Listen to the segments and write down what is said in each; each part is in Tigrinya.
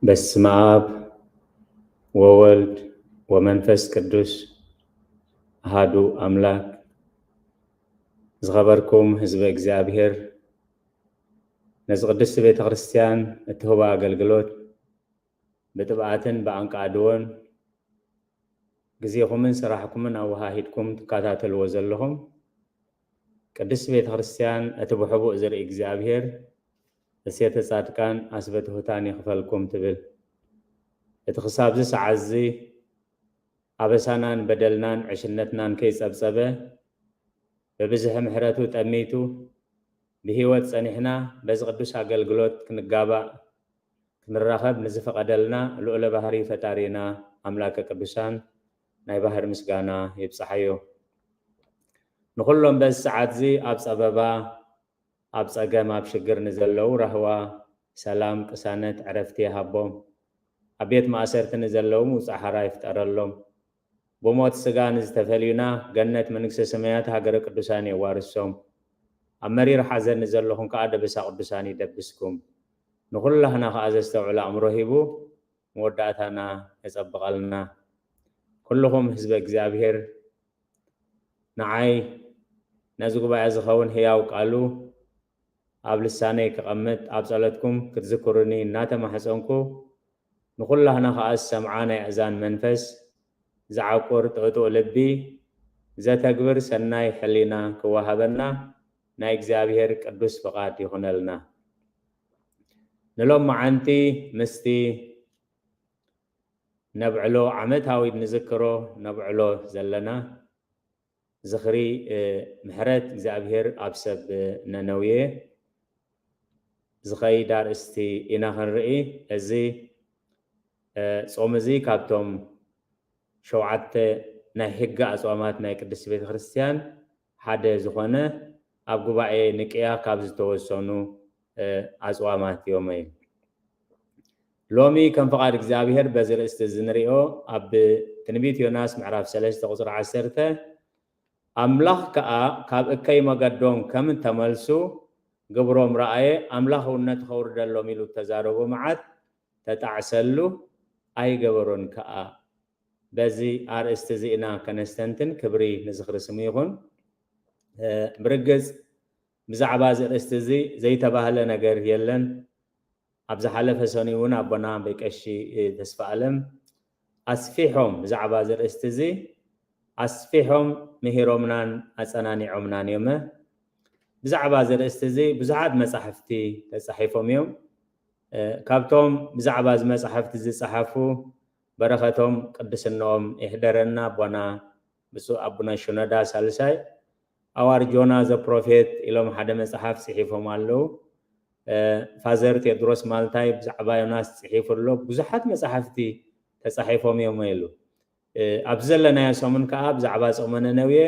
በስመ አብ ወወልድ ወመንፈስ ቅዱስ አሃዱ አምላክ። ዝኸበርኩም ህዝበ እግዚኣብሔር፣ ነዚ ቅድስቲ ቤተ ክርስቲያን እትህቦ ኣገልግሎት ብጥብኣትን ብኣንቃድዎን ግዜኹምን ስራሕኩምን ኣወሃሂድኩም ትከታተልዎ ዘለኹም ቅድስቲ ቤተ ክርስቲያን፣ እቲ ብሕቡእ ዝርኢ እግዚኣብሔር እሴተ ጻድቃን ኣስበ ትሑታን ይኽፈልኩም ትብል። እቲ ክሳብዚ ሰዓት እዚ ኣበሳናን በደልናን ዕሽነትናን ከይጸብጸበ፣ ብብዝሒ ምሕረቱ ጠሚቱ ብህይወት ጸኒሕና በዚ ቅዱስ ኣገልግሎት ክንጋባእ ክንራኸብ ንዝፈቐደልና ልዑለ ባህሪ ፈጣሪና ኣምላከ ቅዱሳን ናይ ባህር ምስጋና ይብጽሓዮ። ንኹሎም በዚ ሰዓት እዚ ኣብ ጸበባ፣ ኣብ ጸገም፣ ኣብ ሽግር ንዘለዉ ራህዋ፣ ሰላም፣ ቅሳነት፣ ዕረፍቲ ይሃቦም። ኣብ ቤት ማእሰርቲ ንዘለዉ ምውጻእ ሓራ ይፍጠረሎም። ብሞት ስጋ ንዝተፈልዩና ገነት መንግስተ ሰማያት ሃገረ ቅዱሳን የዋርሶም። ኣብ መሪር ሓዘን ንዘለኹም ከኣ ደበሳ ቅዱሳን ይደብስኩም። ንኹላህና ከኣ ዘስተውዕል ኣእምሮ ሂቡ መወዳእታና የጸብቐልና። ኩልኹም ህዝበ እግዚኣብሔር ንዓይ ነዚ ጉባኤ ዝኸውን ህያው ቃሉ ኣብ ልሳነይ ክቐምጥ ኣብ ጸሎትኩም ክትዝክሩኒ እናተማሕጸንኩ፣ ንኹላህና ከኣ ዝሰምዓ ናይ ኣእዛን መንፈስ ዝዓቁር ጥዕጡዕ ልቢ ዘተግብር ሰናይ ሕሊና ክወሃበና ናይ እግዚኣብሔር ቅዱስ ፍቓድ ይኹነልና። ንሎም መዓንቲ ምስቲ ነብዕሎ ዓመታዊ ንዝክሮ ነብዕሎ ዘለና ዝኽሪ፣ እ፣ ምሕረት እግዚኣብሔር ኣብ ሰብ ነነውየ ዝኸይድ ኣርእስቲ ኢና ክንርኢ። እዚ፣ እ፣ ጾም እዚ ካብቶም ሸውዓተ ናይ ሕጊ ኣጽዋማት ናይ ቅድስቲ ቤተ ክርስቲያን ሓደ ዝኾነ ኣብ ጉባኤ ንቅያ ካብ ዝተወሰኑ፣ እ፣ ኣጽዋማት እዮም። ሎሚ ከም ፍቓድ እግዚኣብሔር በዚ ርእስቲ እዚ ንሪኦ ኣብ ትንቢት ዮናስ ምዕራፍ ሰለስተ ቁጽሪ ዓሰርተ፣ ኣምላኽ ከኣ ካብ እከይ መገዶም ከም እተመልሱ ግብሮም ረኣየ፣ ኣምላኽ እውነት ኸውርደሎም ኢሉ እተዛረቦ መዓት ተጣዕሰሉ፣ ኣይገበሮን ከኣ። በዚ ኣርእስቲ እዚ ኢና ከነስተንትን፣ ክብሪ ንዝኽሪ ስሙ ይኹን። እ፣ ብርግጽ ብዛዕባ እዚ ኣርእስቲ እዚ ዘይተባህለ ነገር የለን። ኣብ ዝሓለፈ ሰኑይ እውን ኣቦና በቀሺ፣ እ፣ ተስፋ ኣለም ኣስፊሖም ብዛዕባ እዚ ኣርእስቲ እዚ ኣስፊሖም ምሂሮምናን ኣጸናኒዖምናን እዮም። ብዛዕባ እዚ ኣርእስቲ እዚ ብዙሓት መጻሕፍቲ ተጻሒፎም እዮም። እ፣ ካብቶም ብዛዕባ እዚ መጻሕፍቲ ዝጸሓፉ በረኸቶም ቅድስንኦም ይሕደረና ኣቦና ብፁዕ ኣቡነ ሽኖዳ ሳልሳይ ኣዋር ጆና ዘ ፕሮፌት ኢሎም ሓደ መጽሓፍ ጽሒፎም ኣለዉ። እ፣ ፋዘር ቴድሮስ ማልታይ ብዛዕባ ዮናስ ጽሒፉ ኣሎ። ብዙሓት መጻሕፍቲ ተጻሒፎም እዮም ኢሉ። እ፣ ኣብዚ ዘለናዮ ሰሙን ከኣ ብዛዕባ ጾመ ነነውየ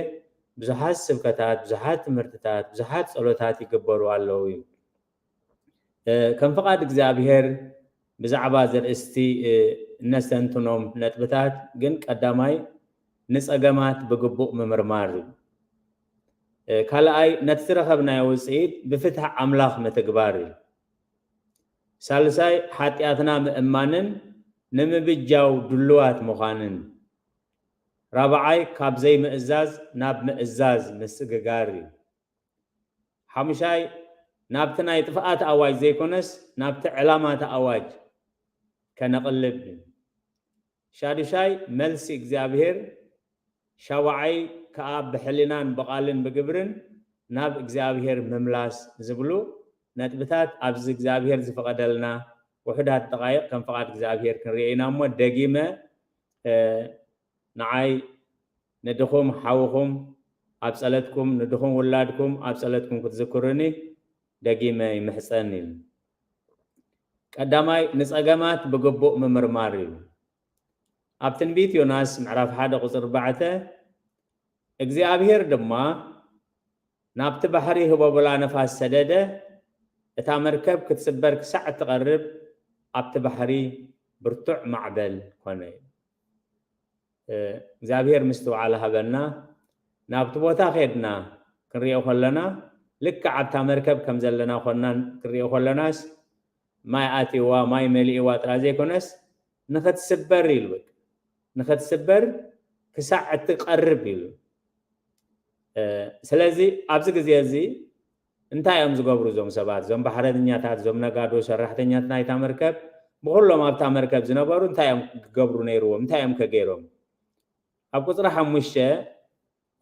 ብዙሓት ስብከታት፣ ብዙሓት ትምህርትታት፣ ብዙሓት ጸሎታት ይግበሩ ኣለዉ እዩ። እ፣ ከም ፍቓድ እግዚኣብሔር ብዛዕባ ዘርእስቲ፣ እ፣ እነስተንትኖም ነጥብታት ግን ቀዳማይ ንጸገማት ብግቡእ ምምርማር እዩ። እ፣ ካልኣይ ነቲ ዝረኸብናዮ ውጽኢት ብፍትሒ ኣምላኽ ምትግባር እዩ። ሳልሳይ ሓጢኣትና ምእማንን ንምብጃው ድሉዋት ምዃንን። ራብዓይ ካብ ዘይምእዛዝ ናብ ምእዛዝ ምስግጋር እዩ። ሓሙሻይ ናብቲ ናይ ጥፍኣት ኣዋጅ ዘይኮነስ ናብቲ ዕላማቲ ኣዋጅ ከነቕልብ እዩ። ሻዱሻይ መልሲ እግዚኣብሔር፣ ሻውዓይ ከኣ ብሕሊናን ብቓልን ብግብርን ናብ እግዚኣብሔር ምምላስ ዝብሉ ነጥብታት ኣብዚ እግዚኣብሔር ዝፈቐደልና ውሑዳት ደቓይቕ ከም ፍቓድ እግዚኣብሔር ክንሪኦ ኢና እሞ ደጊመ፣ እ፣ ንዓይ ንድኹም ሓውኹም ኣብ ጸለትኩም፣ ንድኹም ውላድኩም ኣብ ጸለትኩም ክትዝክሩኒ ደጊመ ይምሕጸን ኢሉ። ቀዳማይ ንጸገማት ብግቡእ ምምርማር እዩ። ኣብ ትንቢት ዮናስ ምዕራፍ ሓደ ቁጽሪ ኣርባዕተ፣ እግዚኣብሔር ድማ ናብቲ ባሕሪ ህቦብላ ነፋስ ሰደደ፣ እታ መርከብ ክትስበር ክሳዕ እትቐርብ ኣብቲ ባሕሪ ብርቱዕ ማዕበል ኮነ። እ፣ እግዚኣብሔር ምስትውዓል ሃበና። ናብቲ ቦታ ኸድና ክንሪኦ ከለና፣ ልክዕ ኣብታ መርከብ ከም ዘለና ኾንና ክንሪኦ ከለናስ፣ ማይ ኣትይዋ፣ ማይ መሊእዋ ጥራይ ዘይኮነስ ንኽትስበር ኢሉ፣ ንኽትስበር ክሳዕ እትቐርብ ኢሉ። ስለዚ ኣብዚ ግዜ እዚ እንታይ እዮም ዝገብሩ እዞም ሰባት? እዞም ባሕረኛታት፣ እዞም ነጋዶ፣ ሰራሕተኛት ናይታ መርከብ፣ ብኹሎም ኣብታ መርከብ ዝነበሩ እንታይ እዮም ክገብሩ ነይርዎም? እንታይ እዮም ከገይሮም? ኣብ ቁፅሪ ሓሙሽተ፣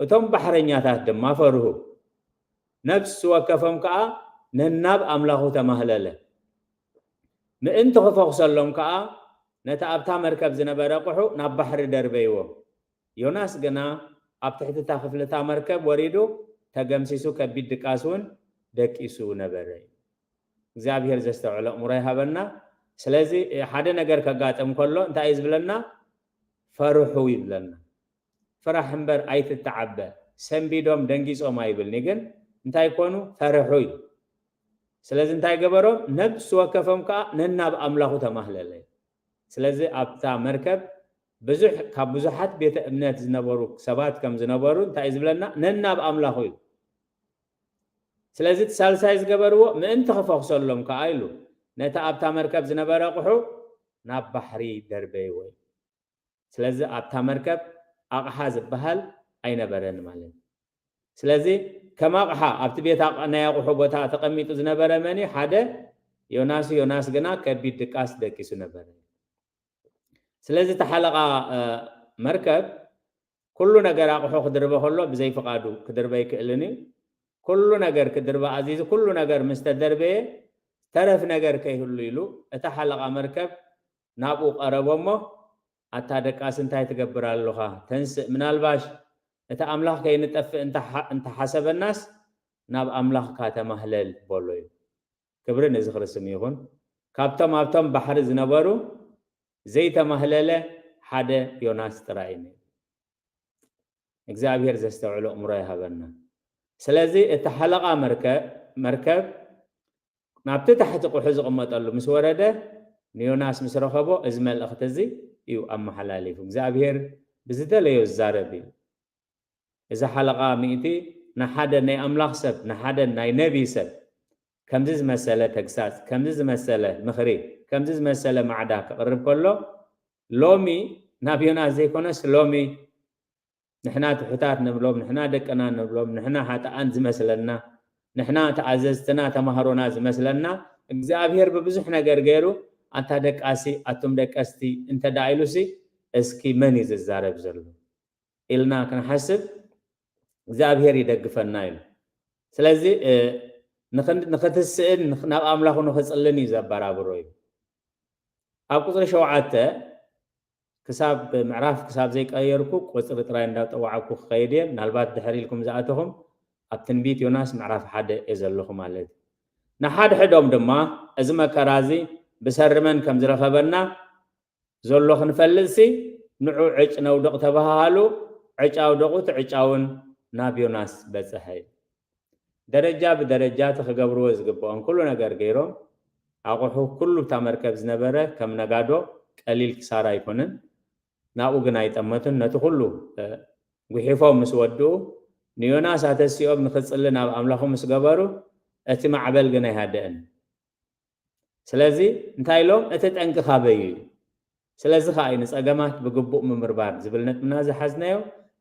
እቶም ባሕረኛታት ድማ ፈርሁ፣ ነፍሲ ወከፎም ከዓ ነናብ ኣምላኹ ተማህለለ። ምእንቲ ክፈኹሰሎም ከዓ ነቲ ኣብታ መርከብ ዝነበረ ኣቑሑ ናብ ባሕሪ ደርበይዎ። ዮናስ ግና ኣብ ትሕቲ እታ ክፍሊ እታ መርከብ ወሪዱ ተገምሲሱ፣ ከቢድ ድቃስ እውን ደቂሱ ነበረ። እግዚኣብሔር ዘስተውዕሎ ኣእምሮ ይሃበና። ስለዚ ሓደ ነገር ከጋጥም ከሎ እንታይ እዩ ዝብለና? ፈርሑ ይብለና። ፍራሕ እምበር ኣይትተዓበ። ሰንቢዶም ደንጊጾም ኣይብልኒ፣ ግን እንታይ ኮኑ? ፈርሑ እዩ። ስለዚ እንታይ ገበሮም? ነብሲ ወከፎም ከዓ ነናብ ኣምላኹ ተማህለለ። ስለዚ ኣብታ መርከብ ብዙሕ፣ ካብ ብዙሓት ቤተ እምነት ዝነበሩ ሰባት ከም ዝነበሩ እንታይ እዩ ዝብለና? ነናብ ኣምላኹ እዩ። ስለዚ እቲ ሳልሳይ ዝገበርዎ ምእንቲ ክፈኹሰሎም ከዓ ኢሉ ነቲ ኣብታ መርከብ ዝነበረ ኣቑሑ ናብ ባሕሪ ደርበይዎ እዩ። ስለዚ ኣብታ መርከብ ኣቕሓ ዝበሃል ኣይነበረን ማለት እዩ። ስለዚ ከም ኣቕሓ ኣብቲ ቤት ኣቕ-፣ ናይ ኣቑሑ ቦታ ተቐሚጡ ዝነበረ መን እዩ? ሓደ ዮናስ እዩ። ዮናስ ግና ከቢድ ድቃስ ደቂሱ ነበረ። ስለዚ እቲ ሓለቓ፣ እ፣ መርከብ ኩሉ ነገር ኣቑሑ ክድርበ ከሎ ብዘይ ፍቓዱ ክድርበ ኣይክእልን እዩ። ኩሉ ነገር ክድርበ ኣዚዙ፣ ኩሉ ነገር ምስ ተደርበየ ተረፍ ነገር ከይህሉ ኢሉ እቲ ሓለቓ መርከብ ናብኡ ቀረቦ እሞ፣ "ኣታ ደቃሲ እንታይ ትገብር ኣለኻ? ተንስእ፣ ምናልባሽ እቲ ኣምላኽ ከይንጠፍእ እንተሓ-፣ እንተሓሰበናስ ናብ ኣምላኽካ ተማህለል" በሎ እዩ። ክብሪ ነዚ ክርስም ይኹን። ካብቶም ኣብቶም ባሕሪ ዝነበሩ ዘይተማህለለ ሓደ ዮናስ ጥራይ እዩ ነይሩ። እግዚኣብሔር ዘስተውዕሎ እምሮ ይሃበና። ስለዚ እቲ ሓለቓ መርከ-፣ መርከብ ናብቲ ታሕቲ ቁሑ ዝቕመጠሉ ምስ ወረደ፣ ንዮናስ ምስ ረኸቦ፣ እዚ መልእኽቲ እዚ እዩ ኣመሓላሊፉ። እግዚኣብሔር ብዝደለዮ ዝዛረብ እዩ። እዚ ሓለቓ ሚእቲ ንሓደ ናይ ኣምላኽ ሰብ፣ ንሓደ ናይ ነቢይ ሰብ፣ ከምዚ ዝመሰለ ተግሳጽ፣ ከምዚ ዝመሰለ ምኽሪ፣ ከምዚ ዝመሰለ ማዕዳ ክቕርብ ከሎ፣ ሎሚ ናብ ዮናስ ዘይኮነስ፣ ሎሚ ንሕና ትሑታት ንብሎም፣ ንሕና ደቅና ንብሎም፣ ንሕና ሃጥኣን ዝመስለና፣ ንሕና ተኣዘዝትና ተማሃሮና ዝመስለና፣ እግዚኣብሔር ብብዙሕ ነገር ገይሩ፣ "ኣንታ ደቃሲ፣ ኣቱም ደቀስቲ" እንተ ደኣ ኢሉሲ፣ እስኪ መን እዩ ዝዛረብ ዘሎ? ኢልና ክንሓስብ እግዚኣብሔር ይደግፈና ኢሉ። ስለዚ፣ እ፣ ንኽን-፣ ንኽትስእን ንኽ-፣ ናብ ኣምላኹ ንኽጽልን እዩ ዘበራብሮ እዩ። ኣብ ቁጽሪ ሸውዓተ ክሳብ ምዕራፍ ክሳብ ዘይቀየርኩ ቁጽሪ ጥራይ እንዳጠዋዕኩ ክኸይድ እየ። ምናልባት ድሕር ኢልኩም ዝኣተኹም ኣብ ትንቢት ዮናስ ምዕራፍ ሓደ እየ ዘለኹ ማለት እዩ። ንሓድሕዶም ድማ እዚ መከራ እዚ ብሰሪ መን ከም ዝረኸበና ዘሎ ክንፈልጥሲ፣ ንዑ ዕጭ ነውድቕ ተባሃሃሉ። ዕጭ ኣውደቑ፣ እቲ ዕጭ እውን ናብ ዮናስ በጽሐ። ደረጃ ብደረጃ እቲ ክገብርዎ ዝግብኦም ኩሉ ነገር ገይሮም፣ ኣቑሑ ኩሉ እታ መርከብ ዝነበረ ከም ነጋዶ ቀሊል ክሳራ ኣይኮነን። ናብኡ ግን ኣይጠመቱን። ነቲ ኩሉ፣ እ፣ ጉሒፎም ምስ ወድኡ፣ ንዮናስ ኣተሲኦም ንኽጽሊ ናብ ኣምላኹ ምስ ገበሩ፣ እቲ ማዕበል ግን ኣይሃደአን። ስለዚ እንታይ ኢሎም? እቲ ጠንቂ ካበይ እዩ? ስለዚ ከኣ እዩ ንጸገማት ብግቡእ ምምርባር ዝብል ነጥብና ዝሓዝናዮ።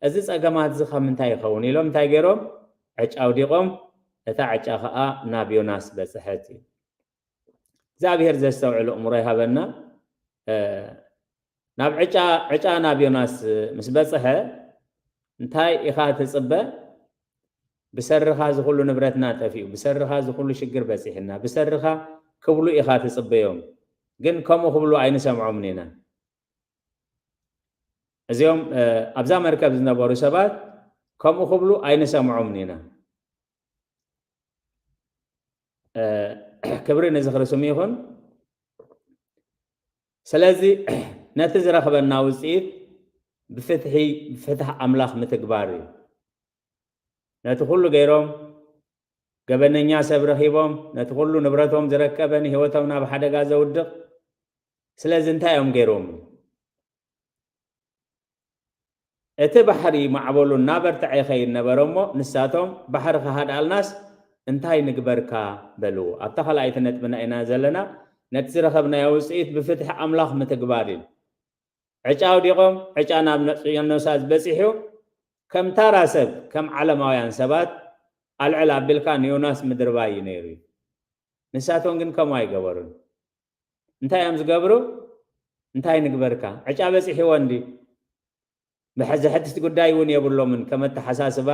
እዚ ጸገማት እዚ ካብ ምንታይ ይኸውን ኢሎም እንታይ ገይሮም? ዕጫ ኣውዲቖም፣ እታ ዕጫ ከኣ ናብ ዮናስ በጽሐት እዩ። እግዚኣብሔር ዘስተውዕል ኣእምሮ ይሃበና። እ፣ ናብ ዕጫ፣ ዕጫ ናብ ዮናስ ምስ በጽሐ፣ እንታይ ኢኻ ትጽበ? ብሰሪኻ እዚ ኩሉ ንብረትና ጠፊኡ፣ ብሰሪኻ እዚ ኩሉ ሽግር በጺሕና፣ ብሰሪኻ ክብሉ ኢኻ ትጽበዮም። ግን ከምኡ ክብሉ ኣይንሰምዖምን ኢና። እዚኦም፣ እ፣ ኣብዛ መርከብ ዝነበሩ ሰባት ከምኡ ክብሉ ኣይንሰምዖምን ኢና። እ፣ ክብሪ ንዝኽሪ ስሙ ይኹን። ስለዚ ነቲ ዝረኽበና ውጽኢት ብፍትሒ፣ ብፍትሒ ኣምላኽ ምትግባር እዩ። ነቲ ኩሉ ገይሮም፣ ገበነኛ ሰብ ረኺቦም፣ ነቲ ኩሉ ንብረቶም ዝረከበ፣ ንህይወቶም ናብ ሓደጋ ዘውድቕ፣ ስለዚ እንታይ እዮም ገይሮም? እቲ ባሕሪ ማዕበሉ እናበርትዐ ይኸይድ ነበረ እሞ፣ ንሳቶም፣ "ባሕሪ ክሃድኣልናስ እንታይ ንግበርካ?" በልዎ። ኣብታ ካልኣይቲ ነጥብና ኢና ዘለና። ነቲ ዝረኸብናዮ ውፅኢት ብፍትሒ ኣምላኽ ምትግባር እዩ። ዕጫ ኣውዲቖም፣ ዕጫ ናብ ነጽ-፣ ዮናስ በጺሑ፣ ከም ታራ ሰብ፣ ከም ዓለማውያን ሰባት ኣልዕል ኣቢልካ ንዮናስ ምድርባይ እዩ ነይሩ እዩ። ንሳቶም ግን ከምኡ ኣይገበሩን። እንታይ እዮም ዝገብሩ? እንታይ ንግበርካ? ዕጫ በጺሕዎ እንዲ። ብሐ-፣ ዘሐድስ ጉዳይ እውን የብሎምን። ከም ኣተሓሳስባ፣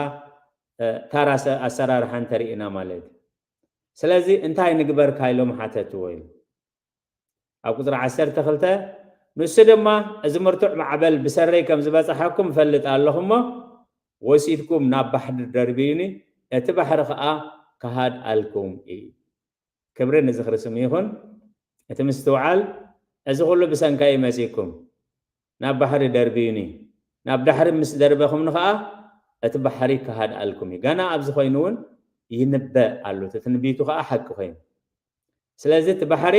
እ፣ ታራ ሰ-፣ ኣሰራርሓ እንተርኢና ማለት እዩ። ስለዚ እንታይ ንግበርካ ኢሎም ሓተትዎ ኢሉ። ኣብ ቁጽሪ ዓሰርተ ክልተ፣ ንሱ ድማ፣ "እዚ ምርቱዕ ማዕበል ብሰረይ ከም ዝበጽሓኩም እፈልጥ ኣለኹ እሞ፣ ወሲድኩም ናብ ባሕሪ ደርብዩኒ፣ እቲ ባሕሪ ኸኣ ክሃድኣልኩም እዩ።" ክብሪ ንዝኽሪ ስሙ ይኹን። እቲ ምስትውዓል፣ "እዚ ኹሉ ብሰንካይ መጺእኩም፣ ናብ ባሕሪ ደርብዩኒ፣ ናብ ዳሕሪ ምስ ደርበኹምኒ ኸኣ፣ እቲ ባሕሪ ክሃድኣልኩም እዩ።" ገና ኣብዚ ኾይኑ እውን ይንበእ ኣሎ። እቲ ትንቢቱ ኸኣ ሓቂ ኾይኑ። ስለዚ እቲ ባሕሪ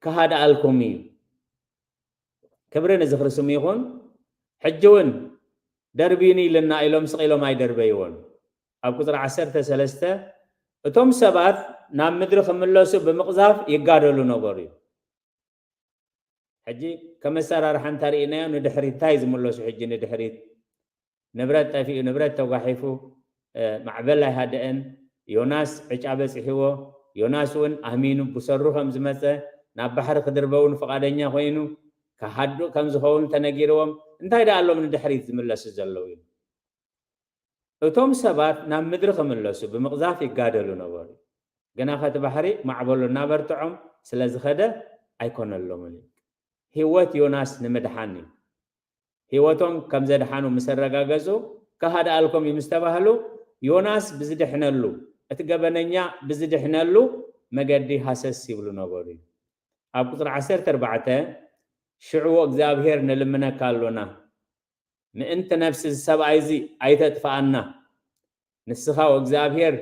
ክሃድኣልኩም እዩ። ክብሪ ንዝኽሪ ስሙ ይኹን። ሕጂ እውን ደርብዩኒ ኢልና ኢሎም ስቕ ኢሎም ኣይደርበይዎን። ኣብ ቁጽሪ ዓሰርተ ሰለስተ፣ እቶም ሰባት ናብ ምድሪ ክምለሱ ብምቕዛፍ ይጋደሉ ነበሩ እዩ። ሕጂ ከም ኣሰራርሓ እንተርኢናዮ ንድሕሪት እንታይ ዝምለሱ ሕጂ ንድሕሪት? ንብረት ጠፊኡ፣ ንብረት ተጓሒፉ፣ እ፣ ማዕበል ኣይሃደአን። ዮናስ ዕጫ በጺሕዎ። ዮናስ እውን ኣሚኑ ብሰሩ ከም ዝመጸ፣ ናብ ባሕሪ ክድርበውን ፍቓደኛ ኮይኑ፣ ክሃድእ ከም ዝኸውን ተነጊርዎም። እንታይ ደኣ ኣሎም ንድሕሪት ዝምለሱ ዘለዉ? እቶም ሰባት ናብ ምድሪ ክምለሱ ብምቕዛፍ ይጋደሉ ነበሩ። ግና ከቲ ባሕሪ ማዕበሉ እናበርትዖም ስለ ዝኸደ ኣይኮነሎምን እዩ። ህይወት ዮናስ ንምድሓን እዩ። ህይወቶም ከም ዘድሓኑ ምስ ኣረጋገጹ፣ "ክሃድኣልኩም እዩ" ምስ ተባህሉ፣ ዮናስ ብዝድሕነሉ፣ እቲ ገበነኛ ብዝድሕነሉ መገዲ ሃሰስ ይብሉ ነበሩ እዩ። ኣብ ቁጽሪ ዓሰርተ ኣርባዕተ፣ "ሽዑ እግዚኣብሔር ንልምነካ ኣሎና፣ ምእንቲ ነፍሲ እዚ ሰብኣይ እዚ ኣይተጥፍኣና። ንስኻ ወእግዚኣብሔር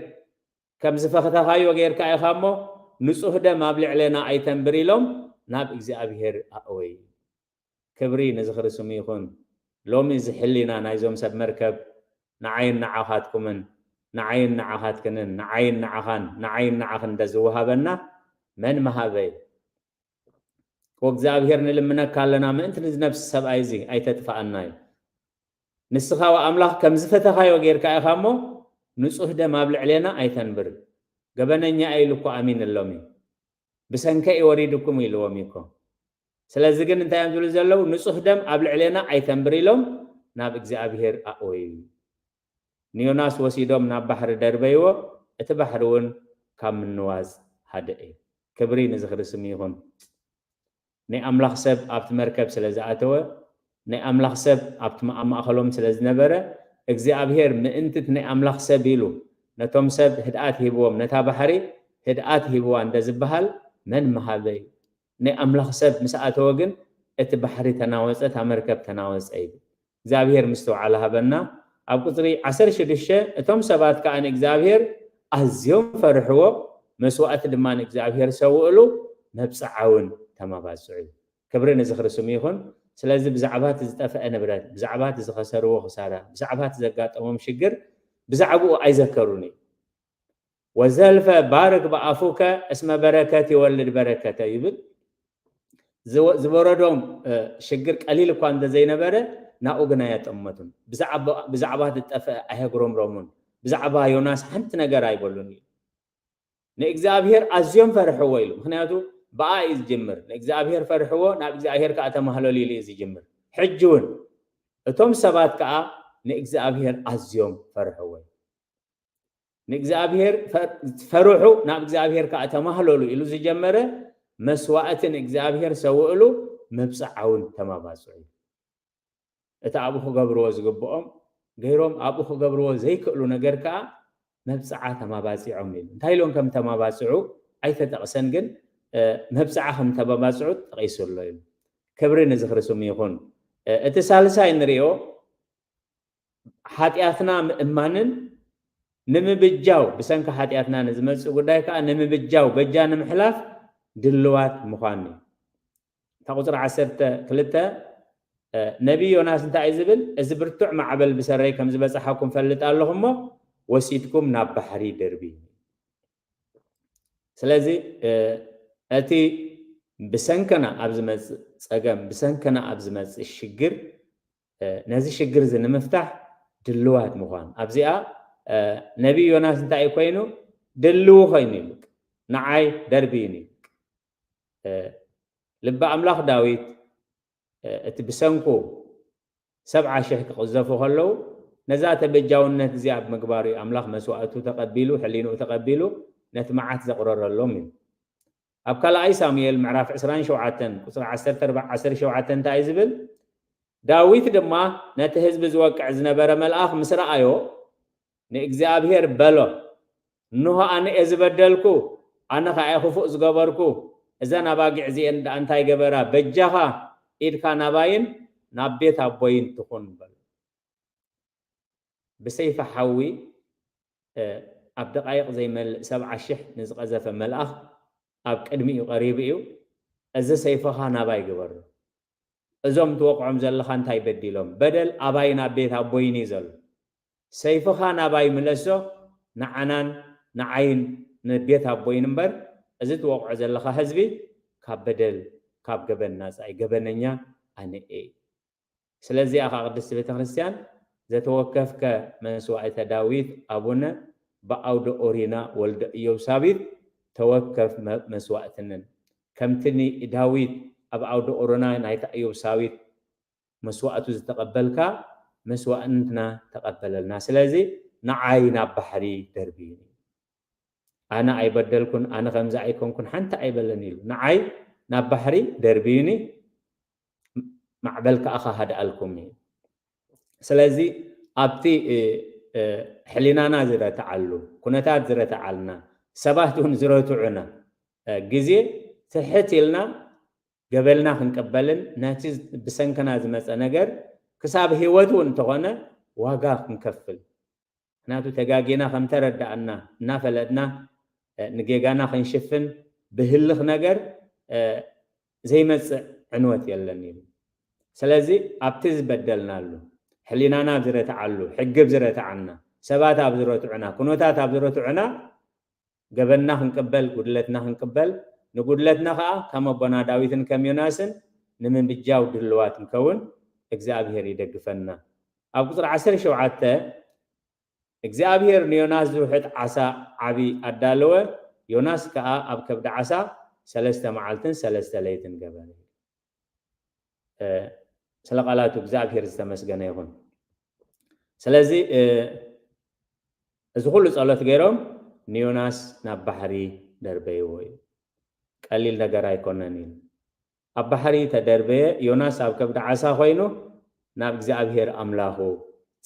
ከም ዝፈተኻዮ ጌርካ ኢኻ እሞ፣ ንጹህ ደም ኣብ ልዕሌና ኣይተንብር" ኢሎም ናብ እግዚኣብሔር ኣእወዩ። ክብሪ ንዝኽሪ ስሙ ይኹን። ሎሚ እዚ ሕሊና ናይዞም ሰብ መርከብ ንዓይን ንዓኻትኩምን፣ ንዓይን ንዓኻትክንን፣ ንዓይን ንዓኻን፣ ንዓይን ንዓኽን እንተ ዝወሃበና መን ምሃበ እዩ? "ወእግዚኣብሔር ንልምነካ ኣለና፣ ምእንቲ ንዚ ነብሲ ሰብኣይ እዚ ኣይተጥፍኣና" እዩ። "ንስኻ ወኣምላኽ ከም ዝፈተኻዮ ጌርካ ኢኻ እሞ፣ ንጹህ ደም ኣብ ልዕሌና ኣይተንብር። ገበነኛ እየ ኢሉ እኮ ኣሚንሎም እዩ። ብሰንከይ እዩ ወሪዱኩም" ኢልዎም እዩ እኮ። ስለዚ ግን እንታይ እዮም ዝብሉ ዘለዉ? "ንጹህ ደም ኣብ ልዕሌና ኣይተንብር" ኢሎም ናብ እግዚኣብሔር ኣእወዩ። ንዮናስ ወሲዶም ናብ ባሕሪ ደርበይዎ፣ እቲ ባሕሪ እውን ካብ ምንዋጽ ሃደአ። ክብሪ ንዝኽሪ ስሙ ይኹን። ናይ ኣምላኽ ሰብ ኣብቲ መርከብ ስለ ዝኣተወ፣ ናይ ኣምላኽ ሰብ ኣብቲ ማ-፣ ኣብ ማእከሎም ስለ ዝነበረ፣ እግዚኣብሔር ምእንቲ እቲ ናይ ኣምላኽ ሰብ ኢሉ፣ ነቶም ሰብ ህድኣት ሂብዎም፣ ነታ ባሕሪ ህድኣት ሂብዋ እንደ ዝበሃል መን ምሃበ እዩ? ናይ ኣምላኽ ሰብ ምስ ኣተወ ግን፣ እቲ ባሕሪ ተናወጸ፣ እታ መርከብ ተናወጸ ይብል። እግዚኣብሔር ምስትውዓል ሃበና። ኣብ ቁጽሪ ዓሰርተ ሽዱሽተ፣ እቶም ሰባት ከኣ ንእግዚኣብሔር ኣዝዮም ፈርሕዎ፣ መስዋእቲ ድማ ንእግዚኣብሔር ሰውእሉ፣ መብጽዓ እውን ተመባጽዑ። ክብሪ ንዝኽሪ ስሙ ይኹን። ስለዚ ብዛዕባ እቲ ዝጠፍአ ንብረት፣ ብዛዕባ እቲ ዝኸሰርዎ ክሳራ፣ ብዛዕባ እቲ ዘጋጠሞም ሽግር፣ ብዛዕባኡ ኣይዘከሩን እዩ። "ወዘልፈ ባርክ ብኣፉከ እስመ በረከት ይወልድ በረከተ" ይብል። ዝወ-፣ ዝወረዶም፣ እ፣ ሽግር ቀሊል እኳ እንተዘይነበረ፣ ናብኡ ግን ኣየጠመቱን። ብዛዕባ፣ ብዛዕባ ዝጠፍአ ኣየጉረምረሙን። ብዛዕባ ዮናስ ሓንቲ ነገር ኣይበሉን እዩ። ንእግዚኣብሔር ኣዝዮም ፈርሕዎ ኢሉ። ምኽንያቱ ብኣ እዩ ዝጅምር። ንእግዚኣብሔር ፈርሕዎ፣ ናብ እግዚኣብሔር ከኣ ተማህለሉ ኢሉ እዩ ዝጅምር። ሕጂ እውን እቶም ሰባት ከኣ ንእግዚኣብሔር ኣዝዮም ፈርሕዎ። ንእግዚኣብሔር ፈ-፣ ፈርሑ፣ ናብ እግዚኣብሔር ከኣ ተማህለሉ ኢሉ ዝጀመረ፣ መስዋእቲ ንእግዚኣብሔር ሰውእሉ፣ መብጽዓ እውን ተማባጽዑ። እቲ ኣብኡ ክገብርዎ ዝግብኦም ገይሮም፣ ኣብኡ ክገብርዎ ዘይክእሉ ነገር ከኣ መብጽዓ ተማባጺዖም ኢሉ። እንታይ ኢሎም ከም ተማባጽዑ ኣይተጠቕሰን፣ ግን፣ እ፣ መብጽዓ ከም ተማባጽዑ ጠቒሱ ኣሎ ኢሉ። ክብሪ ንዝኽሪ ስሙ ይኹን። እ፣ እቲ ሳልሳይ ንርእዮ፣ ሓጢኣትና ምእማንን ንምብጃው፣ ብሰንኪ ሓጢኣትና ንዝመጽእ ጉዳይ ከኣ ንምብጃው፣ በጃ ንምሕላፍ ድልዋት ምዃን እዩ። እታ ቁጽሪ ዓሰርተ ክልተ፣ እ፣ ነቢይ ዮናስ እንታይ እዩ ዝብል? "እዚ ብርቱዕ ማዕበል ብሰረይ ከም ዝበጽሓኩም ፈልጥ ኣለኹ እሞ፣ ወሲድኩም ናብ ባሕሪ ደርብዩ።" ስለዚ፣ እ፣ እቲ ብሰንክና ኣብ ዝመጽእ ጸገም፣ ብሰንክና ኣብ ዝመጽእ ሽግር፣ ነዚ ሽግር እዚ ንምፍታሕ ድልዋት ምዃን። ኣብዚኣ ነቢይ ዮናስ እንታይ ኮይኑ? ድልው ኮይኑ ይብል። ንዓይ ደርብዩኒ። ልቢ ኣምላኽ ዳዊት እቲ ብሰንኩ ሰብዓ ሽሕ ክቕዘፉ ከለዉ፣ ነዛ ተበጃውነት እዚኣ ብምግባሩ እዩ ኣምላኽ መስዋእቱ ተቐቢሉ፣ ሕሊንኡ ተቐቢሉ፣ ነቲ መዓት ዘቕረረሎም እዩ። ኣብ ካልኣይ ሳሙኤል ምዕራፍ ዕስራን ሸውዓተን ቁጽሪ ዓሰርተ ኣርባዕተ ዓሰርተ ሸውዓተ እንታይ እዩ ዝብል? ዳዊት ድማ ነቲ ህዝቢ ዝወቅዕ ዝነበረ መልኣኽ ምስ ረኣዮ፣ ንእግዚኣብሔር በሎ፣ እንሆ ኣነ እየ ዝበደልኩ፣ ኣነ ኸኣ እየ ክፉእ ዝገበርኩ፣ እዘን ኣባጊዕ እዚኤን ደኣ እንታይ ገበራ? በጃኻ ኢድካ ናባይን ናብ ቤት ኣቦይን ትኹን በሎ። ብሰይፊ ሓዊ ኣብ ደቓይቕ ዘይመልእ ሰብዓ ሽሕ ንዝቐዘፈ መልኣኽ ኣብ ቅድሚኡ ቀሪቡ እዩ። እዚ ሰይፍኻ ናባይ ግበሮ። እዞም ትወቕዖም ዘለኻ እንታይ በዲሎም? በደል ኣባይን ኣብ ቤት ኣቦይን እዩ ዘሎ። ሰይፍኻ ናባይ ምለሶ፣ ንዓናን ንዓይን ንቤት ኣቦይን እምበር፣ እዚ ትወቕዖ ዘለኻ ህዝቢ ካብ በደል ካብ ገበን ናጻ እዩ። ገበነኛ ኣነ እየ። ስለዚኣ ኸዓ ቅድስቲ ቤተ ክርስቲያን ዘተወከፍከ መስዋዕተ ዳዊት ኣቡነ ብኣውደ ኦሪና ወልደ ኢዮሳቢት ተወከፍ መስዋዕትንን ከምቲ ዳዊት ኣብ ኣውደ ኦሮና ናይታ ኢዮሳዊት መስዋእቱ ዝተቐበልካ መስዋእትና ተቐበለልና። ስለዚ ንዓይ ናብ ባሕሪ ደርብዩኒ። ኣነ ኣይበደልኩን፣ ኣነ ከምዚ ኣይኮንኩን ሓንቲ ኣይበለን ኢሉ። ንዓይ ናብ ባሕሪ ደርብዩኒ፣ ማዕበል ከኣ ክሃድኣልኩም እዩ። ስለዚ ኣብቲ ሕሊናና ዝረትዓሉ ኩነታት ዝረትዓልና ሰባት እውን ዝረትዑና ግዜ ትሕት ኢልና ገበልና ክንቅበልን ነቲ ብሰንክና ዝመፀ ነገር ክሳብ ህይወት እውን እንተኾነ ዋጋ ክንከፍል፣ ምክንያቱ ተጋጊና ከምተረዳእና እናፈለጥና ንጌጋና ክንሽፍን ብህልኽ ነገር ዘይመፅእ ዕንወት የለን ኢሉ። ስለዚ ኣብቲ ዝበደልናሉ፣ ሕሊናና ኣብ ዝረትዓሉ፣ ሕጊ ኣብ ዝረትዓና፣ ሰባት ኣብ ዝረትዑና፣ ኩነታት ኣብ ዝረትዑና ገበንና ክንቅበል፣ ጉድለትና ክንቅበል፣ ንጉድለትና ከዓ ከም ኣቦና ዳዊትን ከም ዮናስን ንምምብጃው ድልዋት ንከውን እግዚኣብሔር ይደግፈና። ኣብ ቁፅሪ ዓሰርተ ሸውዓተ እግዚኣብሔር ንዮናስ ዝውሕጥ ዓሳ ዓቢ ኣዳለወ፣ ዮናስ ከዓ ኣብ ከብዲ ዓሳ ሰለስተ መዓልትን ሰለስተ ለይትን ገበረ። ስለ ቃላቱ እግዚኣብሔር ዝተመስገነ ይኹን። ስለዚ እዚ ኩሉ ጸሎት ገይሮም ንዮናስ ናብ ባሕሪ ደርበይዎ እዩ። ቀሊል ነገር ኣይኮነን እዩ። ኣብ ባሕሪ ተደርበየ፣ ዮናስ ኣብ ከብዲ ዓሳ ኮይኑ ናብ እግዚኣብሔር ኣምላኹ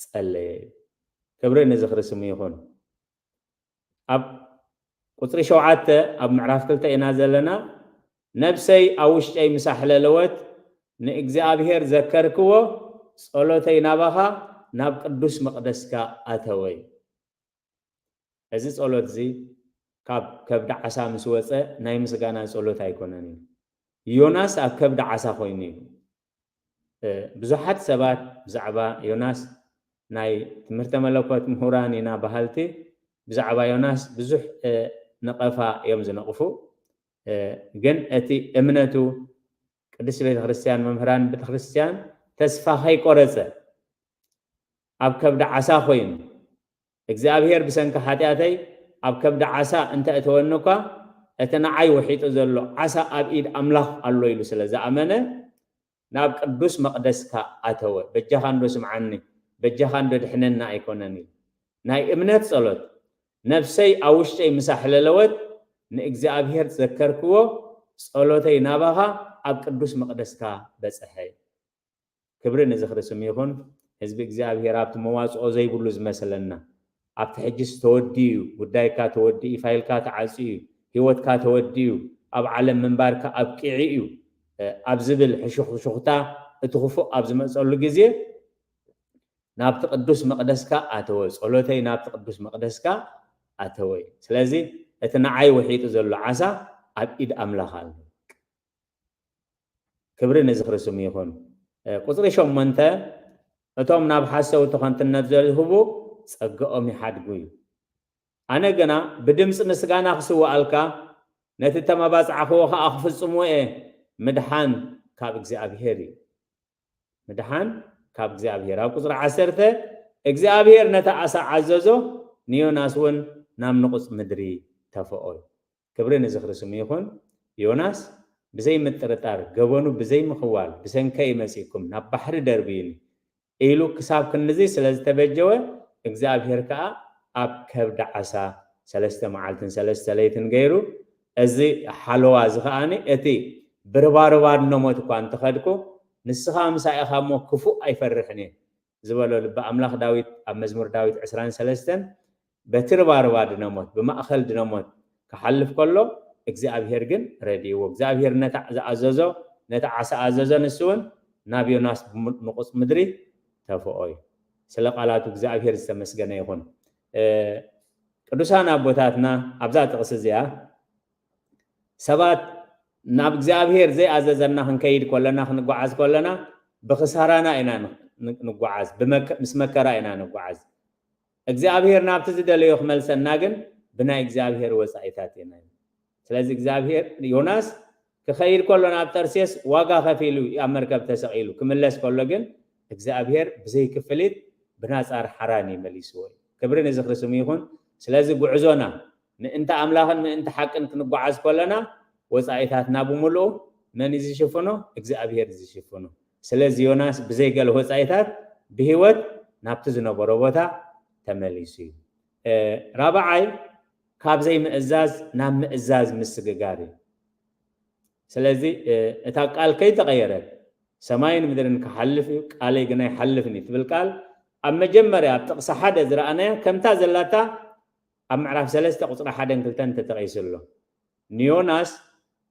ጸለየ እዩ። ክብሪ ንዝኽሪ ስሙ ይኹን። ኣብ ቁጽሪ ሸውዓተ ኣብ ምዕራፍ ክልተ ኢና ዘለና። ነብሰይ ኣብ ውሽጠይ ምስ ኣሕለለወት ንእግዚኣብሔር ዘከርክዎ፣ ጸሎተይ ናባኻ ናብ ቅዱስ መቕደስካ ኣተወ። እዚ ጸሎት እዚ ካብ ከብዲ ዓሳ ምስ ወጸ ናይ ምስጋና ጸሎት ኣይኮነን እዩ። ዮናስ ኣብ ከብዲ ዓሳ ኮይኑ እዩ። ብዙሓት ሰባት ብዛዕባ ዮናስ ናይ ትምህርተ መለኮት ምሁራን ኢና በሃልቲ ብዛዕባ ዮናስ ብዙሕ ነቐፋ እዮም ዝነቕፉ። ግን እቲ እምነቱ ቅድስቲ ቤተክርስትያን መምህራን ቤተክርስትያን ተስፋ ከይቆረጸ ኣብ ከብዲ ዓሳ ኮይኑ እግዚኣብሔር ብሰንኪ ሓጢኣተይ ኣብ ከብዲ ዓሳ እንተ እተወኒ እኳ እቲ ንዓይ ውሒጡ ዘሎ ዓሳ ኣብ ኢድ ኣምላኽ ኣሎ ኢሉ ስለ ዝኣመነ ናብ ቅዱስ መቕደስካ ኣተወ። በጃኻ እንዶ ስምዓኒ፣ በጃኻ እንዶ ድሕነና ኣይኮነን እዩ። ናይ እምነት ጸሎት፣ ነፍሰይ ኣብ ውሽጠይ ምስ ኣሕለለወት ንእግዚኣብሔር ዘከርክዎ፣ ጸሎተይ ናባኻ ኣብ ቅዱስ መቕደስካ በጽሐ። ክብሪ ንዝኽሪ ስም ይኹን። ህዝቢ እግዚኣብሔር ኣብቲ መዋጽኦ ዘይብሉ ዝመስለና ኣብቲ ሕጅስ ተወዲኡ እዩ፣ ጉዳይካ ተወዲኡ፣ ፋይልካ ተዓጽዩ እዩ፣ ህይወትካ ተወዲኡ እዩ፣ ኣብ ዓለም ምንባርካ ኣብቂዑ እዩ ኣብ ዝብል ሕሹኽሹኽታ እቲ ክፉእ ኣብ ዝመፀሉ ግዜ ናብቲ ቅዱስ መቕደስካ ኣተወ። ጸሎተይ ናብቲ ቅዱስ መቕደስካ ኣተወ። ስለዚ እቲ ንዓይ ውሒጡ ዘሎ ዓሳ ኣብ ኢድ ኣምላኽ ኣሎ። ክብሪ ንዝኽሪ ስሙ ይኹን። ቁፅሪ ሸሞንተ እቶም ናብ ሓሰውቲ ከንትነት ዘዝህቡ ጸግኦም ይሓድጉ እዩ። ኣነ ግና ብድምፂ ምስጋና ክስውኣልካ ነቲ እተመባጻዕኽዎ ኸኣ ክፍጽምዎ እየ። ምድሓን ካብ እግዚኣብሄር እዩ። ምድሓን ካብ እግዚኣብሄር። ኣብ ቁጽሪ ዓሰርተ እግዚኣብሄር ነቲ ዓሳ ዓዘዞ፣ ንዮናስ እውን ናብ ንቑጽ ምድሪ ተፈኦ። ክብሪ ንዝኽሪ ስሙ ይኹን። ዮናስ ብዘይ ምጥርጣር፣ ገበኑ ብዘይ ምኽዋል፣ "ብሰንከይ መጺእኩም ናብ ባሕሪ ደርብዩኒ" ኢሉ ክሳብ ክንድዚ ስለ ዝተበጀወ፣ እግዚኣብሄር ከኣ ኣብ ከብዲ ዓሳ ሰለስተ መዓልትን ሰለስተ ለይትን ገይሩ፣ እዚ ሓለዋ እዚ ከኣኒ እቲ ብርባርባ ድነሞት እኳ እንተኸድኩ፣ ንስኻ ምሳይ ኢኻ እሞ ክፉእ ኣይፈርሕን እየ ዝበሎ ልቢ ኣምላኽ ዳዊት ኣብ መዝሙር ዳዊት ዕስራን ሰለስተን በቲ ርባርባ ድነሞት፣ ብማእኸል ድነሞት ክሓልፍ ከሎ፣ እግዚኣብሄር ግን ረድእዎ። እግዚኣብሄር ነታ ዝኣዘዞ፣ ነታ ዓሳ ኣዘዞ፣ ንሱ እውን ናብ ዮናስ ብሙ-፣ ንቑጽ ምድሪ ተፍኦ እዩ። ስለ ቃላቱ እግዚኣብሄር ዝተመስገነ ይኹን። እ፣ ቅዱሳን ኣቦታትና ኣብዛ ጥቕሲ እዚኣ፣ ሰባት ናብ እግዚኣብሄር ዘይኣዘዘና ክንከይድ ከለና፣ ክንጓዓዝ ከለና፣ ብኽሳራና ኢና ን-፣ ን-፣ ንጓዓዝ፣ ብመከ-፣ ምስ መከራ ኢና ንጓዓዝ። እግዚኣብሄር ናብቲ ዝደለዮ ክመልሰና ግን ብናይ እግዚኣብሄር ወጻኢታት ኢና። ስለዚ እግዚኣብሄር፣ ዮናስ ክኸይድ ከሎ ናብ ጠርሴስ ዋጋ ከፊሉ ኣብ መርከብ ተሰቒሉ፣ ክምለስ ከሎ ግን እግዚኣብሄር ብዘይ ክፍሊት ብናጻ ሓራን እዩ መሊስዎ እዩ። ክብሪ ንዝኽሪ ስሙ ይኹን። ስለዚ ጉዕዞና ምእንቲ ኣምላኽን ምእንቲ ሓቅን ክንጓዓዝ ከለና ወጻኢታትና ብምሉኡ መን እዩ ዝሽፍኖ? እግዚኣብሄር እዩ ዝሽፍኖ። ስለዚ ዮናስ ብዘይ ገለ ወጻኢታት ብህይወት ናብቲ ዝነበሮ ቦታ ተመሊሱ እዩ። እ፣ ራብዓይ፣ ካብ ዘይምእዛዝ ናብ ምእዛዝ ምስግጋር እዩ። ስለዚ፣ እ፣ እታ ቃል ከይተቐየረት፣ "ሰማይን ምድርን ክሓልፍ እዩ፣ ቃለይ ግን ኣይሓልፍን እዩ" ትብል ቃል ኣብ መጀመርያ ኣብ ጥቕሲ ሓደ ዝረኣናያ ከምታ ዘላታ ኣብ ምዕራፍ ሰለስተ ቁጽሪ ሓደን ክልተን ተጠቒሱ ኣሎ። ንዮናስ፣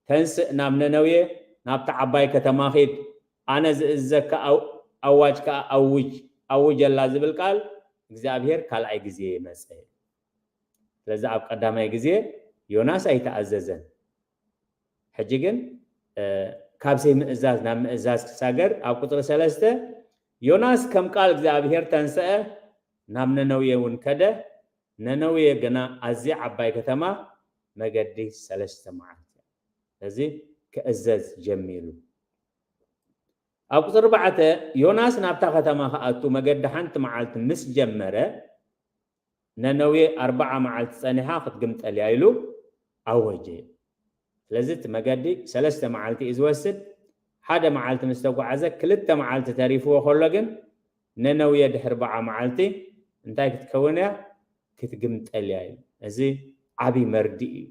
"ተንስእ፣ ናብ ነነዌ፣ ናብታ ዓባይ ከተማ ኺድ፣ ኣነ ዝእዝዘካ ኣው-፣ ኣዋጅ ከኣ ኣውጅ፣ ኣውጀላ" ዝብል ቃል እግዚኣብሄር ካልኣይ ግዜ መጸ። ስለዚ ኣብ ቀዳማይ ግዜ ዮናስ ኣይተኣዘዘን። ሕጂ ግን፣ እ፣ ካብ ዘይምእዛዝ ናብ ምእዛዝ ክሳገር፣ ኣብ ቁጽሪ ሰለስተ፣ ዮናስ ከም ቃል እግዚኣብሄር ተንስአ፣ ናብ ነነዌ እውን ከደ፣ ነነዌ ግና ኣዝያ ዓባይ ከተማ፣ መገዲ ሰለስተ መዓልቲ። ስለዚ ክእዘዝ ጀሚሩ። ኣብ ቁጽሪ ኣርባዕተ፣ ዮናስ ናብታ ከተማ ክኣቱ መገዲ ሓንቲ መዓልቲ ምስ ጀመረ፣ ነነዌ ኣርብዓ መዓልቲ ጸኒሓ ክትግምጠል እያ ኢሉ ኣወጀ። ስለዚ እቲ መገዲ ሰለስተ መዓልቲ እዩ ዝወስድ። ሓደ መዓልቲ ምስ ተጓዓዘ፣ ክልተ መዓልቲ ተሪፍዎ ከሎ ግን፣ ነነዌ ድሕሪ ኣርብዓ መዓልቲ እንታይ ክትከውን እያ? ክትግምጠል እያ ኢሉ። እዚ ዓቢ መርድእ እዩ።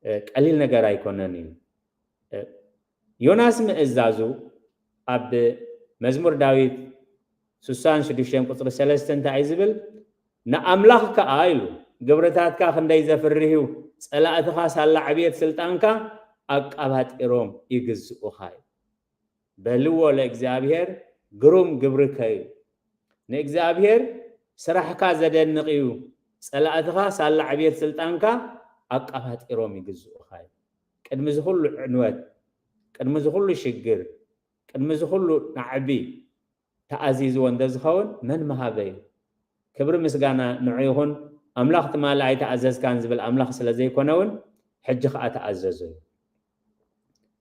እ፣ ቀሊል ነገር ኣይኮነን እዩ። እ፣ ዮናስ ምእዛዙ ኣብ መዝሙር ዳዊት ስሳን ሽዱሽተን ቁጽሪ ሰለስተ እንታይ እዩ ዝብል? "ንኣምላኽ ከኣ" ኢሉ፣ "ግብርታትካ ክንደይ ዘፍርህ እዩ፣ ጸላእትኻ ሳላ ዕብየት ስልጣንካ ኣቃባጢሮም ይግዝኡኻ" እዩ። "በልዎ ለእግዚኣብሔር ግሩም ግብርከ" እዩ። ንእግዚኣብሔር ስራሕካ ዘደንቕ እዩ፣ ጸላእትኻ ሳላ ዕብየት ስልጣንካ ኣቃባጢሮም ይግዝኡኻ እዩ። ቅድሚ እዚ ኩሉ ዕንወት፣ ቅድሚ እዚ ኩሉ ሽግር፣ ቅድሚ እዚ ኩሉ ናዕቢ ተኣዚዝዎ እንተዝኸውን መን ምሃበ እዩ? ክብሪ ምስጋና ንዑ ይኹን። ኣምላኽ ትማሊ ኣይተኣዘዝካን ዝብል ኣምላኽ ስለ ዘይኮነ እውን ሕጂ ኸኣ ተኣዘዞ እዩ።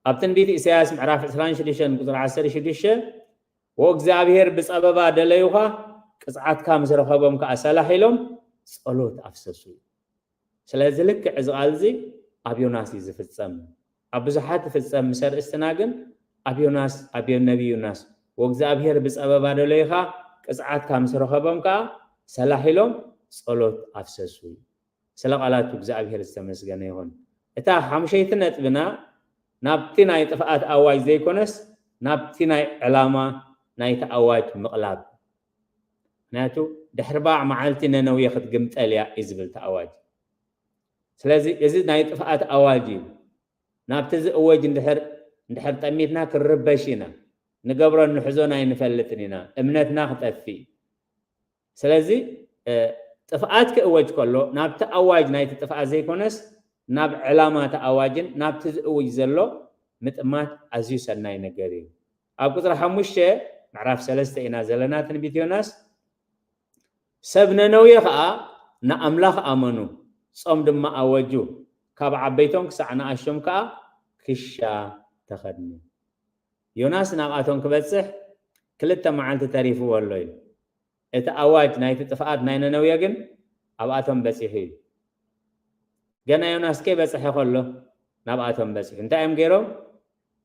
ኣብ ትንቢት ኢሳያስ ምዕራፍ ዕስራን ሽዱሽተን ቁጽሪ ዓሰርተ ሽዱሽተ፣ "ወእግዚኣብሔር ብጸበባ ደለዩኻ፣ ቅጽዓትካ ምስ ረኸቦም ከኣ ሰላሕ ኢሎም ጸሎት ኣፍሰሱ" እዩ። ስለዚ ልክዕ እዚ ቃል እዚ ኣብ ዮናስ እዩ ዝፍጸም። ኣብ ብዙሓት ይፍጸም ምስ ኣርእስትና፣ ግን ኣብ ዮናስ፣ ኣብ ነቢ ዮናስ፣ "ወእግዚኣብሔር ብጸበባ ደለዩኻ፣ ቅጽዓትካ ምስ ረኸቦም ከኣ ሰላሕ ኢሎም ጸሎት ኣፍሰሱ" እዩ። ስለ ቃላቱ እግዚኣብሔር ዝተመስገነ ይኹን። እታ ሓሙሸይቲ ነጥብና ናብቲ ናይ ጥፍኣት ኣዋጅ ዘይኮነስ ናብቲ ናይ ዕላማ ናይቲ ኣዋጅ ምቕላብ። ምኽንያቱ ድሕሪ ኣርብዓ መዓልቲ ነነዌ ክትግምጠል እያ እዩ ዝብል እቲ ኣዋጅ። ስለዚ እዚ ናይ ጥፍኣት ኣዋጅ እዩ። ናብቲ ዝእወጅ እንድሕር፣ እንድሕር ጠሚትና ክንርበሽ ኢና። ንገብሮን ንሕዞን ኣይንፈልጥን ኢና። እምነትና ክጠፍእ እዩ። ስለዚ፣ እ፣ ጥፍኣት ክእወጅ ከሎ ናብቲ ኣዋጅ ናይቲ ጥፍኣት ዘይኮነስ ናብ ዕላማ እቲ ኣዋጅን ናብቲ ዝእውጅ ዘሎ ምጥማት ኣዝዩ ሰናይ ነገር እዩ። ኣብ ቁጽሪ ሓሙሽተ ምዕራፍ ሰለስተ ኢና ዘለና ትንቢት ዮናስ። "ሰብ ነነዌ ኸኣ ንኣምላኽ ኣመኑ፣ ጾም ድማ ኣወጁ፣ ካብ ዓበይቶም ክሳዕ ንኣሽቶም ከኣ ክሻ ተኸድኑ። ዮናስ ናብኣቶም ክበጽሕ ክልተ መዓልቲ ተሪፍዎ ኣሎ እዩ። እቲ ኣዋጅ ናይቲ ጥፍኣት ናይ ነነውየ ግን ኣብኣቶም በጺሑ እዩ። ገና ዮናስ ከይበጽሐ ከሎ ናብኣቶም በጺሑ። እንታይ እዮም ገይሮም?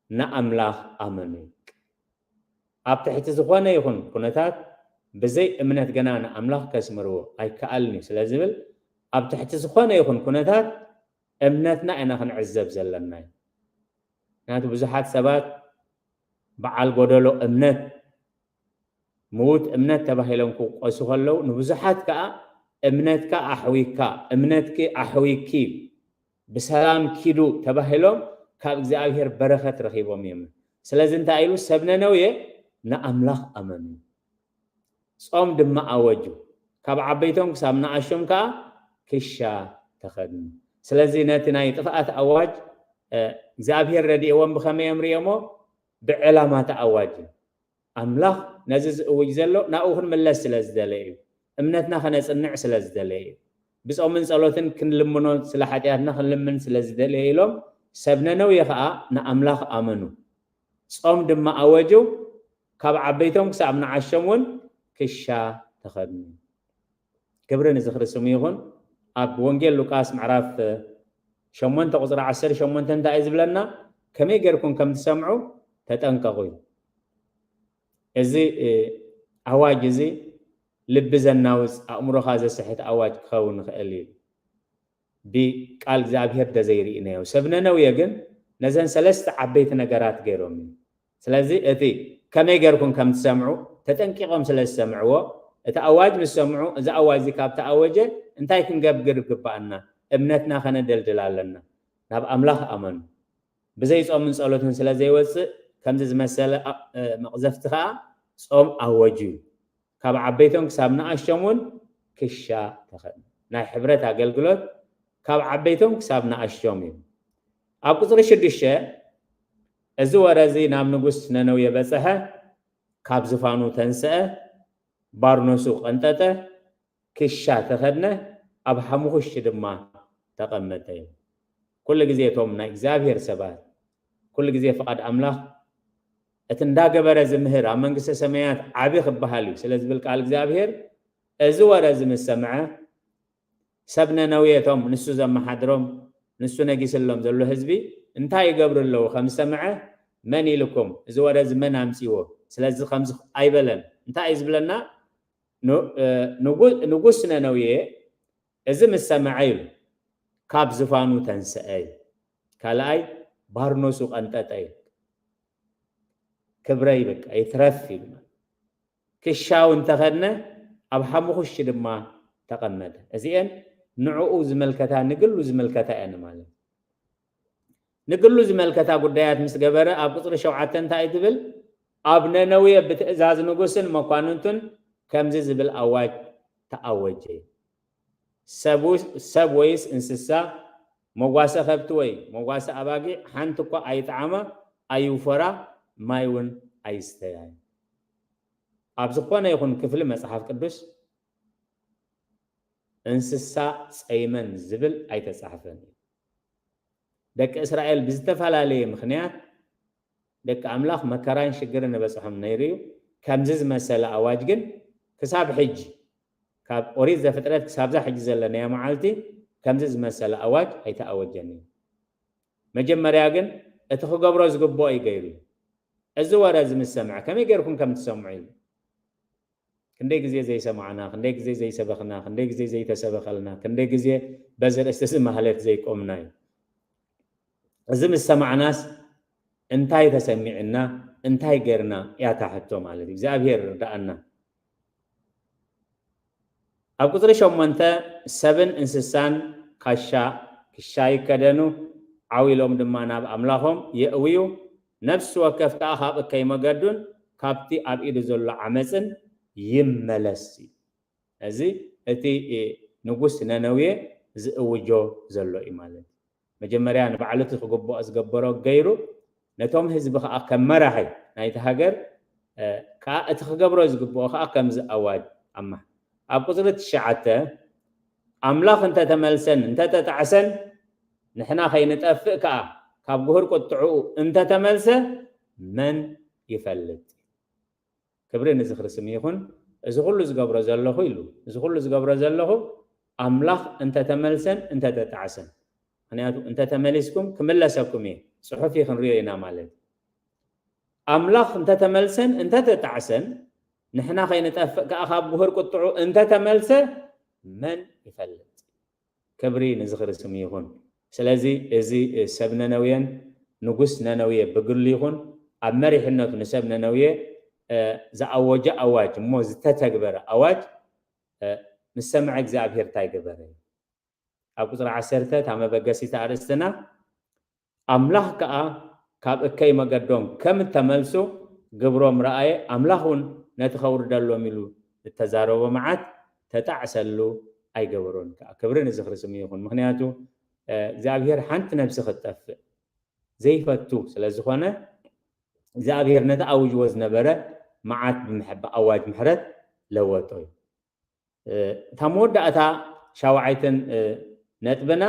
ንኣምላኽ ኣመኑ። ኣብ ትሕቲ ዝኾነ ይኹን ኩነታት ብዘይ እምነት ገና ንኣምላኽ ከስምርዎ ኣይከኣልን እዩ ስለ ዝብል፣ ኣብ ትሕቲ ዝኾነ ይኹን ኩነታት እምነትና ኢና ክንዕዘብ ዘለና እዩ። ምክንያቱ ብዙሓት ሰባት በዓል ጎደሎ እምነት፣ ምዉት እምነት ተባሂሎም ክውቀሱ ከለዉ፣ ንብዙሓት ከኣ እምነትካ ኣሕዊካ፣ እምነትኪ ኣሕዊኪ፣ ብሰላም ኪዱ ተባሂሎም ካብ እግዚኣብሔር በረኸት ረኺቦም እዮም። ስለዚ እንታይ ኢሉ? ሰብ ነነውየ ንኣምላኽ ኣመኑ፣ ጾም ድማ ኣወጁ፣ ካብ ዓበይቶም ክሳብ ንኣሽቶም ከኣ ክሻ ተኸድኑ። ስለዚ ነቲ ናይ ጥፍኣት ኣዋጅ፣ እ፣ እግዚኣብሔር ረድእዎም። ብኸመይ እዮም ርእዮሞ? ብዕላማ እቲ ኣዋጅ እዩ። ኣምላኽ ነዚ ዝእውጅ ዘሎ ናብኡ ክንምለስ ስለ ዝደለየ እዩ። እምነትና ከነጽንዕ ስለ ዝደለየ እዩ። ብጾምን ጸሎትን ክንልምኖ፣ ስለ ሓጢኣትና ክንልምን ስለ ዝደለየ ኢሎም ሰብ ነነውየ ኸኣ ንኣምላኽ ኣመኑ። ጾም ድማ ኣወጁ፣ ካብ ዓበይቶም ክሳብ ንኣሽቶም እውን ክሻ ተኸድኑ። ክብሪ ንዝኽሪ ስሙ ይኹን። ኣብ ወንጌል ሉቃስ ምዕራፍ ሸሞንተ ቁጽሪ ዓሰርተ ሸሞንተ እንታይ እዩ ዝብለና? ከመይ ጌርኩም ከም ትሰምዑ ተጠንቀቑ እዩ። እዚ፣ እ፣ ኣዋጅ እዚ ልቢ ዘናውጽ፣ ኣእምሮኻ ዘስሕት ኣዋጅ ክኸውን ይኽእል እዩ። ብቃል እግዚኣብሔር እንተዘይርኢናዮ። ሰብ ነነውየ ግን ነዘን ሰለስተ ዓበይቲ ነገራት ገይሮም እዩ። ስለዚ እቲ ከመይ ጌርኩም ከም ትሰምዑ ተጠንቂቖም ስለ ዝሰምዕዎ፣ እቲ ኣዋጅ ምስ ሰምዑ፣ እዚ ኣዋጅ እዚ ካብ ተኣወጀ እንታይ ክንገብር ይግባኣና? እምነትና ከነደልድል ኣለና። ናብ ኣምላኽ ኣመኑ። ብዘይ ጾምን ጸሎትን ስለ ዘይወጽእ፣ ከምዚ ዝመሰለ ኣ-፣ እ፣ መቕዘፍቲ ከኣ ጾም ኣወጁ እዩ። ካብ ዓበይቶም ክሳብ ንኣሽቶም እውን ክሻ ተኸድኑ። ናይ ሕብረት ኣገልግሎት ካብ ዓበይቶም ክሳብ ንኣሽቶም እዩ። ኣብ ቁጽሪ ሽዱሽተ፣ እዚ ወረ እዚ ናብ ንጉስ ነነውየ በጽሐ፣ ካብ ዝፋኑ ተንስአ፣ ባርኖሱ ቀንጠጠ፣ ክሻ ተኸድነ፣ ኣብ ሓሙኽሽቲ ድማ ተቐመጠ። ኩሉ ግዜ እቶም ናይ እግዚኣብሔር ሰባት፣ ኩሉ ግዜ ፍቓድ ኣምላኽ እቲ እንዳገበረ ዝምህር ኣብ መንግስተ ሰማያት ዓቢ ክበሃል እዩ ስለ ዝብል ቃል እግዚኣብሔር፣ እዚ ወረ እዚ ምስ ሰምዐ፣ ሰብ ነነዌ እቶም ንሱ ዘመሓድሮም፣ ንሱ ነጊስሎም ዘሎ ህዝቢ እንታይ ይገብሩ ኣለዉ ከም ዝሰምዐ፣ መን ኢልኩም? እዚ ወረ እዚ መን ኣምጺዎ? ስለዚ ከምዚ ኣይበለን። እንታይ እዩ ዝብለና? ን-፣ እ፣ ንጉ-፣ ንጉስ ነነዌ እዚ ምስ ሰምዐ ኢሉ፣ ካብ ዝፋኑ ተንስአ እዩ። ካልኣይ፣ ባርኖሱ ቀንጠጠ እዩ። ክብረይ በቃ ይትረፍ ኢሉ። ክሻው እንተኸድነ፣ ኣብ ሓሙኽሽቲ ድማ ተቐመጠ። እዚኤን ንዕኡ ዝመልከታ፣ ንግሉ ዝመልከታ እየን ማለት እዩ። ንግሉ ዝመልከታ ጉዳያት ምስ ገበረ፣ ኣብ ቁጽሪ ሸውዓተ እንታይ ትብል? ኣብ ነነዌ ብትእዛዝ ንጉስን መኳንንቱን ከምዚ ዝብል ኣዋጅ ተኣወጀ። ሰቡ-፣ ሰብ ወይስ እንስሳ፣ መጓሰ ከብቲ ወይ መጓሰ ኣባጊዕ ሓንቲ እኳ ኣይጥዓማ፣ ኣይውፈራ፣ ማይ እውን ኣይስተያ። ኣብ ዝኾነ ይኹን ክፍሊ መጽሓፍ ቅዱስ እንስሳ ጸይመን ዝብል ኣይተጻሕፈን እዩ። ደቂ እስራኤል ብዝተፈላለየ ምኽንያት ደቂ ኣምላኽ መከራን ሽግርን ነበጽሖም ነይሩ እዩ። ከምዚ ዝመሰለ ኣዋጅ ግን ክሳብ ሕጂ፣ ካብ ኦሪት ዘፍጥረት ክሳብዛ ሕጂ ዘለናያ መዓልቲ፣ ከምዚ ዝመሰለ ኣዋጅ ኣይተኣወጀን እዩ። መጀመርያ ግን እቲ ክገብሮ ዝግብኦ እዩ ገይሩ እዩ። እዚ ወረ እዚ ምስ ሰምዐ፣ ከመይ ገይርኩም ከም ትሰምዑ ኢሉ። ክንደይ ግዜ ዘይሰማዕና፣ ክንደይ ግዜ ዘይሰበኽና፣ ክንደይ ግዜ ዘይተሰበኸልና፣ ክንደይ ግዜ በዚ ርእሲ እዚ ማህሌት ዘይቆምና እዩ። እዚ ምስ ሰማዕናስ እንታይ ተሰሚዕና፣ እንታይ ገይርና እያ እታ ሕቶ ማለት እዩ። እግዚኣብሔር ይርድኣና። ኣብ ቁጽሪ ሸሞንተ፣ ሰብን እንስሳን ካሻ ክሻ ይከደኑ፣ ዓው ኢሎም ድማ ናብ ኣምላኾም የእውዩ፣ ነፍሲ ወከፍ ከኣ ካብ እከይ መገዱን ካብቲ ኣብ ኢዱ ዘሎ ዓመጽን ይመለስ እዩ። እዚ እቲ፣ እ፣ ንጉስ ነነዌ ዝእውጆ ዘሎ እዩ ማለት እዩ። መጀመርያ ንባዕሉ እቲ ክግብኦ ዝገበሮ ገይሩ፣ ነቶም ህዝቢ ከኣ ከም መራሒ ናይቲ ሃገር፣ እ፣ ከኣ እቲ ክገብሮ ዝግብኦ ከኣ ከምዚ ኣዋጅ ኣማሕ-፣ ኣብ ቁጽሪ ትሽዓተ፣ ኣምላኽ እንተተመልሰን እንተተጣዕሰን፣ ንሕና ከይንጠፍእ ከኣ ካብ ጉህር ቁጥዕኡ እንተተመልሰ መን ይፈልጥ? ክብሪ ንዝኽሪ ስም ይኹን። እዚ ኩሉ ዝገብሮ ዘለኹ ኢሉ፣ እዚ ኩሉ ዝገብሮ ዘለኹ ኣምላኽ እንተተመልሰን እንተተጣዕሰን። ምኽንያቱ እንተተመሊስኩም ክምለሰኩም እየ፣ ጽሑፍ እዩ ክንሪኦ ኢና ማለት። ኣምላኽ እንተተመልሰን እንተተጣዕሰን፣ ንሕና ከይንጠፍእ ከኣ ካብ ጉህር ቁጥዑ እንተተመልሰ መን ይፈልጥ? ክብሪ ንዝኽሪ ስም ይኹን። ስለዚ እዚ ሰብ ነነውየን ንጉስ ነነውየ ብግሉ ይኹን ኣብ መሪሕነቱ ንሰብ ነነውየ ዝኣወጀ ኣዋጅ እሞ ዝተተግበረ ኣዋጅ ምስ ሰምዐ እግዚኣብሔር እንታይ ገበረ? ኣብ ቁፅሪ ዓሰርተ እታ መበገሲት ኣርእስትና ኣምላኽ ከኣ ካብ እከይ መገዶም ከም እተመልሱ ግብሮም ረኣየ፣ ኣምላኽ እውን ነቲ ከውርደሎም ኢሉ እተዛረቦ መዓት ተጣዕሰሉ ኣይገበሮን ከኣ። ክብሪ ንዝኽሪ ስሙ ይኹን። ምኽንያቱ እግዚኣብሔር ሓንቲ ነብሲ ክትጠፍእ ዘይፈቱ ስለ ዝኾነ እግዚኣብሔር ነቲ ኣውጅዎ ዝነበረ መዓት ብኣዋጅ ምሕረት ለወጦ እዩ። እታ መወዳእታ ሻውዓይትን ነጥብና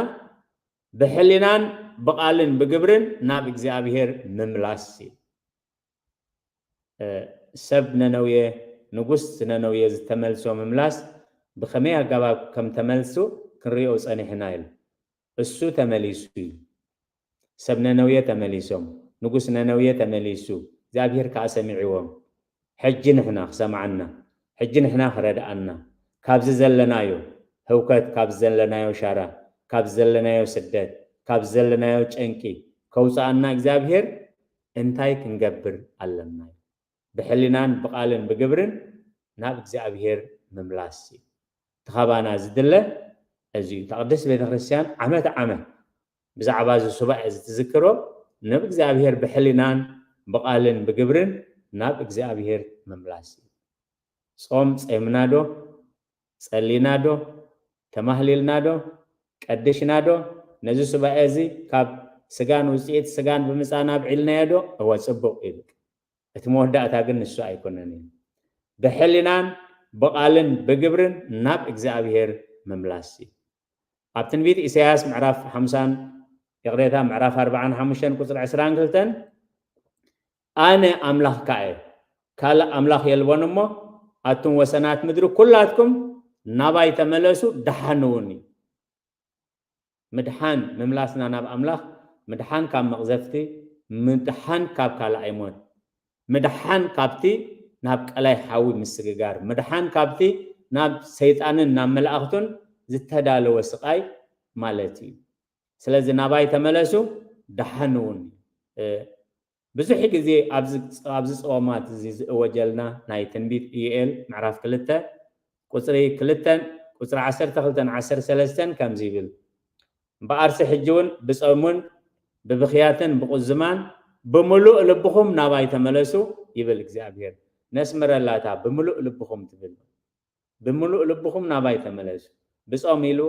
ብሕሊናን ብቓልን ብግብርን ናብ እግዚኣብሔር ምምላስ እዩ። ሰብ ነነውየ ንጉስ ነነውየ ዝተመልሶ ምምላስ ብኸመይ ኣገባብ ከም ተመልሱ ክንሪኦ ጸኒሕና ኢሉ። እሱ ተመሊሱ እዩ። ሰብ ነነውየ ተመሊሶም፣ ንጉስ ነነውየ ተመሊሱ፣ እግዚኣብሔር ከኣ ሰሚዕዎም። ሕጂ ንሕና ክሰምዓና፣ ሕጂ ንሕና ክረድኣና፣ ካብዚ ዘለናዮ ህውከት፣ ካብዚ ዘለናዮ ሻራ፣ ካብዚ ዘለናዮ ስደት፣ ካብዚ ዘለናዮ ጨንቂ ከውፅኣና እግዚኣብሔር እንታይ ክንገብር ኣለና? ብሕሊናን ብቓልን ብግብርን ናብ እግዚኣብሔር ምምላስ እዩ። እቲ ካባና ዝድለ እዚ እዩ። እታ ቅድስት ቤተ ክርስቲያን ዓመት ዓመት ብዛዕባ እዚ ሱባኤ እዚ ትዝክሮ፣ ናብ እግዚኣብሔር ብሕሊናን ብቓልን ብግብርን ናብ እግዚኣብሔር ምምላስ እዩ። ጾም ጸምና ዶ? ጸሊና ዶ? ተማህሊልና ዶ? ቀድሽና ዶ? ነዚ ሱባኤ እዚ ካብ ስጋን ውጽኢት ስጋን ብምጻና ኣብዒልናዮ ዶ? እወ፣ ጽቡቕ ይብል። እቲ መወዳእታ ግን ንሱ ኣይኮነን እዩ። ብሕሊናን ብቓልን ብግብርን ናብ እግዚኣብሔር ምምላስ እዩ። ኣብ ትንቢት ኢሳያስ ምዕራፍ ሓምሳን፣ ይቕሬታ፣ ምዕራፍ ኣርባዓን ሓሙሽተን ቁጽሪ ዕስራን ክልተን፣ ኣነ ኣምላኽካ እየ፣ ካልእ ኣምላኽ የልቦን እሞ፣ ኣቱም ወሰናት ምድሪ ኩላትኩም ናባይ ተመለሱ፣ ደሓንውኒ። ምድሓን፣ ምምላስና ናብ ኣምላኽ፣ ምድሓን ካብ መቕዘፍቲ፣ ምድሓን ካብ ካልኣይ ሞት፣ ምድሓን ካብቲ ናብ ቀላይ ሓዊ ምስግጋር፣ ምድሓን ካብቲ ናብ ሰይጣንን ናብ መላእኽቱን ዝተዳለወ ስቓይ ማለት እዩ። ስለዚ ናባይ ተመለሱ፣ ደሓንውኒ። እ፣ ብዙሕ ግዜ ኣብዚ፣ ኣብዚ ጸወማት እዚ ዝእወጀልና ናይ ትንቢት ኢዩኤል ምዕራፍ ክልተ ቁጽሪ ክልተን ቁጽሪ ዓሰርተ ክልተን ዓሰርተ ሰለስተን ከምዚ ይብል፣ እምበኣርሲ ሕጂ እውን ብጾምን ብብኽያትን ብቁዝማን ብምሉእ ልብኹም ናባይ ተመለሱ ይብል እግዚኣብሔር። ነስምረላታ ብምሉእ ልብኹም ትብል። ብምሉእ ልብኹም ናባይ ተመለሱ። ብጾም ኢሉ፣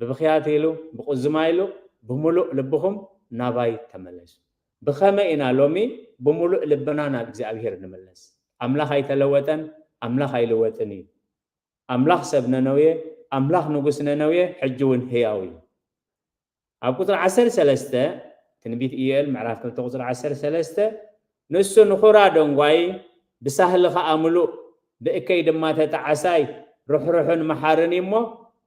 ብብኽያት ኢሉ፣ ብቁዝማ ኢሉ፣ ብምሉእ ልብኹም ናባይ ተመለሱ። ብኸመይ ኢና ሎሚ ብምሉእ ልብና ናብ እግዚኣብሔር ንምለስ? ኣምላኽ ኣይተለወጠን፣ ኣምላኽ ኣይልወጥን እዩ። ኣምላኽ ሰብ ነነውየ፣ ኣምላኽ ንጉስ ነነውየ ሕጂ እውን ህያው እዩ። ኣብ ቁጽሪ ዓሰርተ ሰለስተ ትንቢት ኢዩኤል ምዕራፍ ክልተ ቁጽሪ ዓሰርተ ሰለስተ፣ ንሱ ንኹራ ደንጓይ፣ ብሳህሊ ኸኣ ምሉእ፣ ብእከይ ድማ ተጣዓሳይ፣ ርሕሩሕን መሓርን እዩ እሞ፣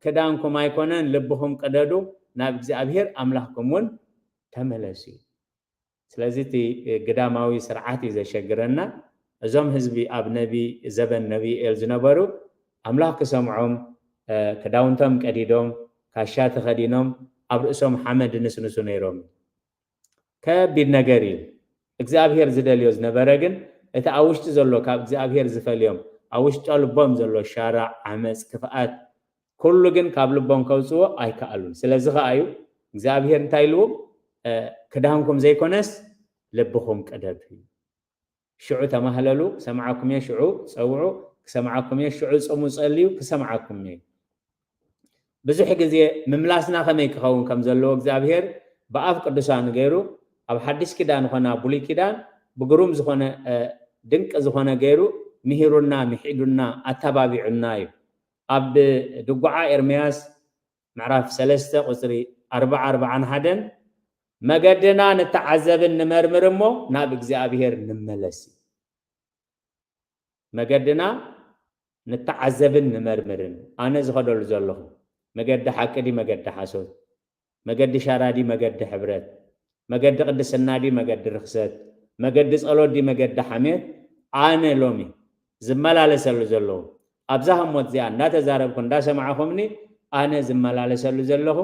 ክዳንኩም ኣይኮነን፣ ልብኹም ቅደዱ፣ ናብ እግዚኣብሔር ኣምላኽኩም እውን ተመለሱ። ስለዚ እቲ ግዳማዊ ስርዓት እዩ ዘሸግረና። እዞም ህዝቢ ኣብ ነቢ፣ ዘበን ነቢ ኢዩኤል ዝነበሩ ኣምላኽ ክሰምዖም፣ እ፣ ክዳውንቶም ቀዲዶም፣ ካሻ ተኸዲኖም፣ ኣብ ርእሶም ሓመድ ንስንሱ ነይሮም። ከቢድ ነገር እዩ። እግዚኣብሔር ዝደልዮ ዝነበረ ግን እቲ ኣብ ውሽጢ ዘሎ ካብ እግዚኣብሔር ዝፈልዮም፣ ኣብ ውሽጢ ልቦም ዘሎ ሻራ፣ ዓመፅ፣ ክፍኣት፣ ኩሉ ግን ካብ ልቦም ከውፅዎ ኣይከኣሉን። ስለዚ ኸዓ እዩ እግዚኣብሔር እንታይ ኢልዎም? እ፣ ክዳንኩም ዘይኮነስ ልብኹም ቅደዱ። ሽዑ ተማህለሉ፣ ክሰምዓኩም እየ፣ ሽዑ ጸውዑ፣ ክሰምዓኩም እየ፣ ሽዑ ጽሙ፣ ጸልዩ፣ ክሰምዓኩም እየ። ብዙሕ ግዜ ምምላስና ከመይ ክኸውን ከም ዘለዎ እግዚኣብሔር ብኣፍ ቅዱሳን ገይሩ፣ ኣብ ሓድሽ ኪዳን ኾነ ኣብ ብሉይ ኪዳን ብግሩም ዝኾነ፣ እ፣ ድንቂ ዝኾነ ገይሩ ምሂሩና፣ ምሒዱና፣ ኣተባቢዑና እዩ። ኣብ ድጓዓ ኤርምያስ ምዕራፍ ሰለስተ ቁጽሪ ኣርባዓ ኣርባዓን ሓደን፣ መገድና ንተዓዘብን ንመርምር እሞ ናብ እግዚኣብሔር ንመለስ። መገድና ንተዓዘብን ንመርምርን። ኣነ ዝኸደሉ ዘለኹ መገዲ ሓቂ ድዩ መገዲ ሓሶት? መገዲ ሻራ ድዩ መገዲ ሕብረት? መገዲ ቅድስና ድዩ መገዲ ርኽሰት? መገዲ ጸሎት ድዩ መገዲ ሓሜት? ኣነ ሎሚ ዝመላለሰሉ ዘለኹ፣ ኣብዛ ህሞት እዚኣ እንዳተዛረብኩ እንዳሰማዕኹምኒ፣ ኣነ ዝመላለሰሉ ዘለኹ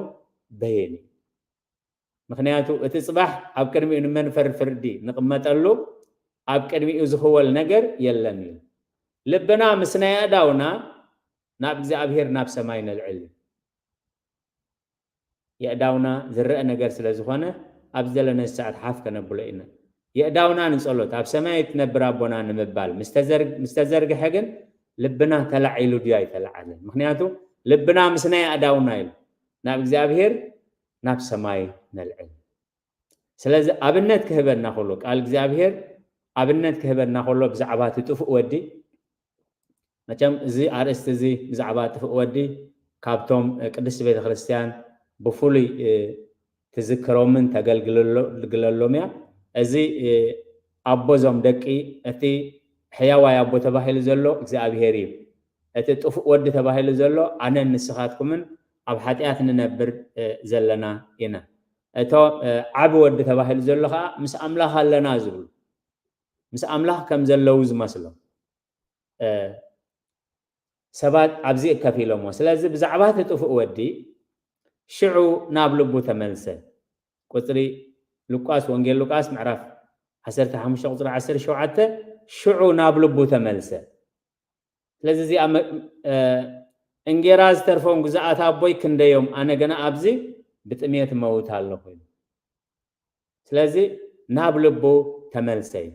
በየን እዩ። ምኽንያቱ እቲ ጽባሕ ኣብ ቅድሚኡ ንመንፈር ፍርዲ ንቕመጠሉ ኣብ ቅድሚኡ ዝኽወል ነገር የለን እዩ። ልብና ምስ ናይ ኣእዳውና ናብ እግዚኣብሔር ናብ ሰማይ ነልዕል እዩ። የእዳውና ዝረአ ነገር ስለ ዝኾነ ኣብ ዘለነ ሰዓት ሓፍ ከነብሎ ኢና። የእዳውና ንጸሎት ኣብ ሰማይ እትነብር ኣቦና ንምባል ምስ ተዘርግ-፣ ምስ ተዘርግሐ ግን ልብና ተላዒሉ ድዩ ኣይተላዓለን? ምኽንያቱ ልብና ምስ ናይ ኣእዳውና ኢሉ ናብ እግዚኣብሔር ናብ ሰማይ ነልዕል። ስለዚ ኣብነት ክህበና ከሎ፣ ቃል እግዚኣብሔር ኣብነት ክህበና ከሎ ብዛዕባ እቲ ጥፉእ ወዲ፣ መቸም እዚ ኣርእስቲ እዚ ብዛዕባ ጥፉእ ወዲ ካብቶም፣ እ፣ ቅድስቲ ቤተ ክርስቲያን ብፍሉይ፣ እ፣ ትዝክሮምን ተገልግለሎ-፣ ትገልግለሎም እያ። እዚ፣ እ፣ ኣቦ እዞም ደቂ፣ እቲ ሕያዋይ ኣቦ ተባሂሉ ዘሎ እግዚኣብሔር እዩ። እቲ ጥፉእ ወዲ ተባሂሉ ዘሎ ኣነን ንስኻትኩምን ኣብ ሓጢኣት ንነብር፣ እ፣ ዘለና ኢና። እቶ፣ እ፣ ዓቢ ወዲ ተባሂሉ ዘሎ ኸዓ ምስ ኣምላኽ ኣለና ዝብሉ፣ ምስ ኣምላኽ ከም ዘለዉ ዝመስሎም፣ እ፣ ሰባት ኣብዚ እከፍ ኢሎምዎ። ስለዚ ብዛዕባ እቲ ጥፉእ ወዲ ሽዑ ናብ ልቡ ተመልሰ። ቁጽሪ ሉቃስ፣ ወንጌል ሉቃስ ምዕራፍ ዓሰርተ ሓሙሽተ ቁጽሪ ዓሰርተ ሸውዓተ፣ ሽዑ ናብ ልቡ ተመልሰ። ስለዚ እዚኣ መ-፣ እ፣ እንጌራ ዝተርፎም ግዛኣት ኣቦይ ክንደዮም፣ ኣነ ገና ኣብዚ ብጥሜት እመውት ኣለኹ ኢሉ። ስለዚ ናብ ልቡ ተመልሰ እዩ።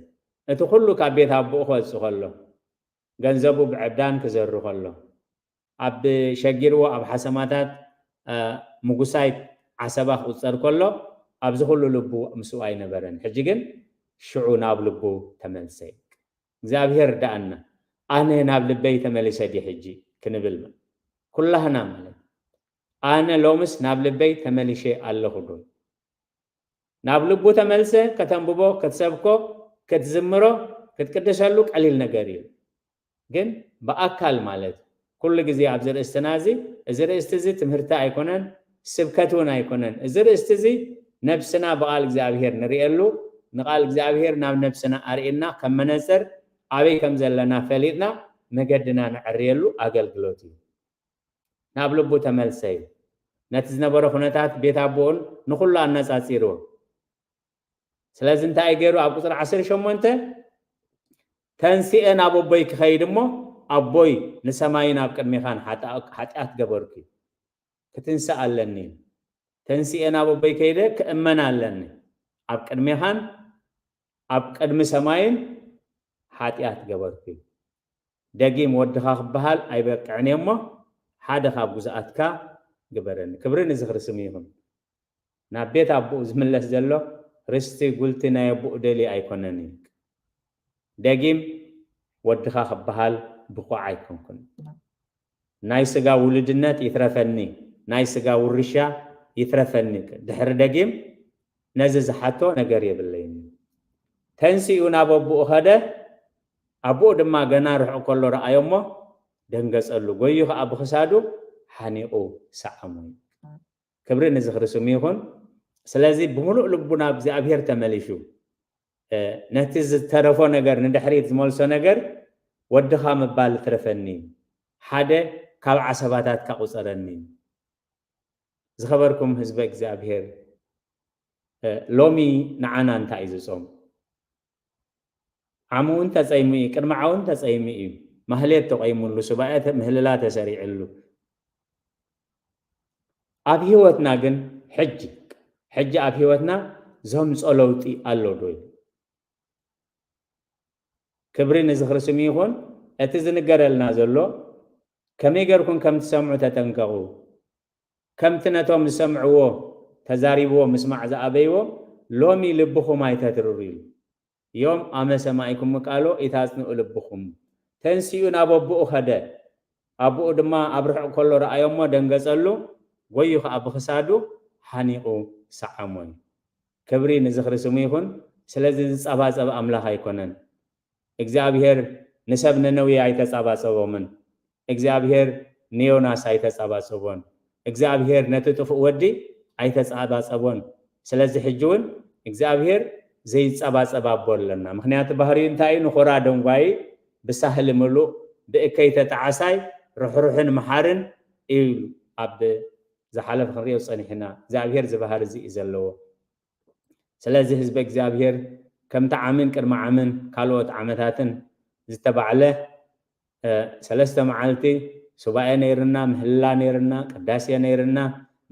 እቲ ኩሉ ካብ ቤት ኣቦኡ ክወጽእ ከሎ፣ ገንዘቡ ብዕብዳን ክዘሩ ከሎ፣ ኣብ ሸጊርዎ ኣብ ሓሰማታት፣ እ፣ ምጉሳይ ዓሰባ ክቁጸር ከሎ፣ ኣብዚ ኩሉ ልቡ ምስኡ ኣይነበረን። ሕጂ ግን ሽዑ ናብ ልቡ ተመልሰ። እግዚኣብሔር ርድኣና። ኣነ ናብ ልበይ ተመሊሰ ድየ ሕጂ ክንብል፣ ኩላህና ማለት፣ ኣነ ሎምስ ናብ ልበይ ተመሊሸ ኣለኹ ዶ? ናብ ልቡ ተመልሰ፣ ከተንብቦ፣ ክትሰብኮ፣ ክትዝምሮ፣ ክትቅድሰሉ ቀሊል ነገር እዩ። ግን ብኣካል ማለት ኩሉ ግዜ ኣብዚ ርእስትና እዚ፣ እዚ ርእስቲ እዚ ትምህርቲ ኣይኮነን፣ ስብከት እውን ኣይኮነን። እዚ ርእስቲ እዚ ነብስና ብቓል እግዚኣብሔር ንርእየሉ፣ ንቓል እግዚኣብሔር ናብ ነብስና ኣርእና ከም መነጽር ኣበይ ከም ዘለና ፈሊጥና መገድና ነዕርየሉ ኣገልግሎት እዩ። ናብ ልቡ ተመልሰ እዩ። ነቲ ዝነበረ ኩነታት ቤት ኣቦኡን ንኹሉ ኣነጻጺርዎ። ስለዚ እንታይ ገይሩ? ኣብ ቁጽሪ ዓሰርተ ሸሞንተ፣ "ተንሲኤ ናብ ኣቦይ ክኸይድ እሞ፣ ኣቦይ ንሰማይን ኣብ ቅድሜኻን ሓጣ-፣ ሓጢኣት ገበርኩ። ክትንሳእ ኣለኒ። ተንሲኤ ናብ ኣቦይ ከይደ ክእመን ኣለኒ። ኣብ ቅድሜኻን ኣብ ቅድሚ ሰማይን ሓጢኣት ገበርኩ። ደጊም ወድኻ ክበሃል ኣይበቅዕን እየ እሞ፣ ሓደ ካብ ግዙኣትካ ግበረኒ።" ክብሪ ንዝኽሪ ስሙ ይኹን። ናብ ቤት ኣቦኡ ዝምለስ ዘሎ ርስቲ ጉልቲ ናይ ኣቦኡ ደልዩ ኣይኮነን እዩ። ደጊም ወድኻ ክበሃል ብቑዕ ኣይኮንኩን። ናይ ስጋ ውሉድነት ይትረፈኒ፣ ናይ ስጋ ውርሻ ይትረፈኒ። ድሕሪ ደጊም ነዚ ዝሓቶ ነገር የብለይን። ተንሲኡ ናብ ኣቦኡ ኸደ፣ ኣቦኡ ድማ ገና ርሑቕ ከሎ ረኣዮ እሞ ደንገጸሉ፣ ጎዩ ኸኣ ብኽሳዱ ሓኒቑ ሰዓሞ። ክብሪ ንዝኽሪ ስሙ ይኹን። ስለዚ ብምሉእ ልቡ ናብ እግዚኣብሔር ተመሊሱ፣ እ፣ ነቲ ዝተረፎ ነገር፣ ንድሕሪት ዝመልሶ ነገር፣ "ወድኻ ምባል ትረፈኒ፣ ሓደ ካብ ዓሰባታትካ ቁጸረኒ።" ዝኸበርኩም ህዝበ እግዚኣብሔር፣ እ፣ ሎሚ ንዓና እንታይ እዩ ዝጾም? ዓሙ እውን ተጸይሙ እዩ፣ ቅድሚ ዓውን ተጸይሙ እዩ። ማህሌት ተቆይሙሉ፣ ሱባኤ ተ-፣ ምህልላ ተሰሪዕሉ። ኣብ ህይወትና ግን ሕጂ፣ ሕጂ ኣብ ህይወትና ዘምጾ ለውጢ ኣሎ ዶ? ክብሪ ንዝኽሪ ስሙ ይኹን። እቲ ዝንገረልና ዘሎ ከመይ ገርኩም ከም ትሰምዑ ተጠንቀቑ። ከምቲ ነቶም ዝሰምዕዎ ተዛሪብዎ ምስማዕ ዝኣበይዎ፣ ሎሚ ልብኹም ኣይተትርሩ ኢሉ። ዮም ኣመ ሰማዕኩም ቃሎ ኢታጽንኡ ልብኹም። ተንሲኡ ናብ ኣቦኡ ኸደ። ኣቦኡ ድማ ኣብ ርሑቕ ከሎ ረኣዮሞ ደንገጸሉ፣ ጎዩ ኸኣ ብኽሳዱ ሓኒቑ ሰዓሞ እዩ። ክብሪ ንዝኽሪ ስሙ ይኹን። ስለዚ ዝጸባጸብ ኣምላኽ ኣይኮነን። እግዚኣብሔር ንሰብ ነነዌ ኣይተጻባጸቦምን። እግዚኣብሔር ንዮናስ ኣይተጻባጸቦን። እግዚኣብሔር ነቲ ጥፉእ ወዲ ኣይተጻባጸቦን። ስለዚ ሕጂ እውን እግዚኣብሔር ዘይጸባጸብ ኣቦ ኣለና። ምኽንያቱ ባህሪኡ እንታይ እዩ? ንኾራ ደንጓዪ፣ ብሳህሊ ምሉእ፣ ብእከይ ተጣዓሳይ፣ ርሕሩሕን መሓርን እዩ ኢሉ ኣብ ዝሓለፈ ክንሪኦ ጸኒሕና። እግዚኣብሔር እዚ ባህሪ እዚ እዩ ዘለዎ። ስለዚ ህዝቢ እግዚኣብሔር ከምቲ ዓምን ቅድሚ ዓምን ካልኦት ዓመታትን ዝተባዕለ ሰለስተ መዓልቲ ሱባኤ ነይርና፣ ምህላ ነይርና፣ ቅዳሴ ነይርና፣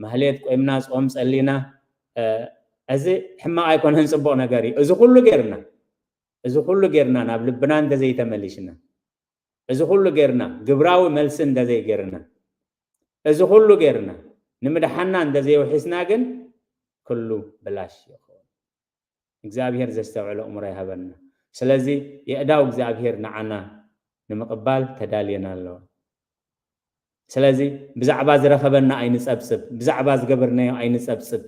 ማህሌት ቆይምና፣ ጾም ጸሊና። እዚ ሕማቕ ኣይኮነን፣ ጽቡቕ ነገር እዩ። እዚ ኩሉ ገይርና፣ እዚ ኩሉ ገይርና ናብ ልብና እንተዘይተመሊሽና፣ እዚ ኩሉ ገይርና ግብራዊ መልሲ እንተዘይገይርና፣ እዚ ኩሉ ገይርና ንምድሓና እንተዘይውሒስና ግን ኩሉ ብላሽ ይኸውን። እግዚኣብሔር ዘስተውዕሎ እምሮ ይሃበና። ስለዚ የእዳው እግዚኣብሔር ንዓና ንምቕባል ተዳልየና ኣለዋ። ስለዚ ብዛዕባ ዝረኸበና ኣይንጸብጽብ፣ ብዛዕባ ዝገበርናዮ ኣይንጸብጽብ።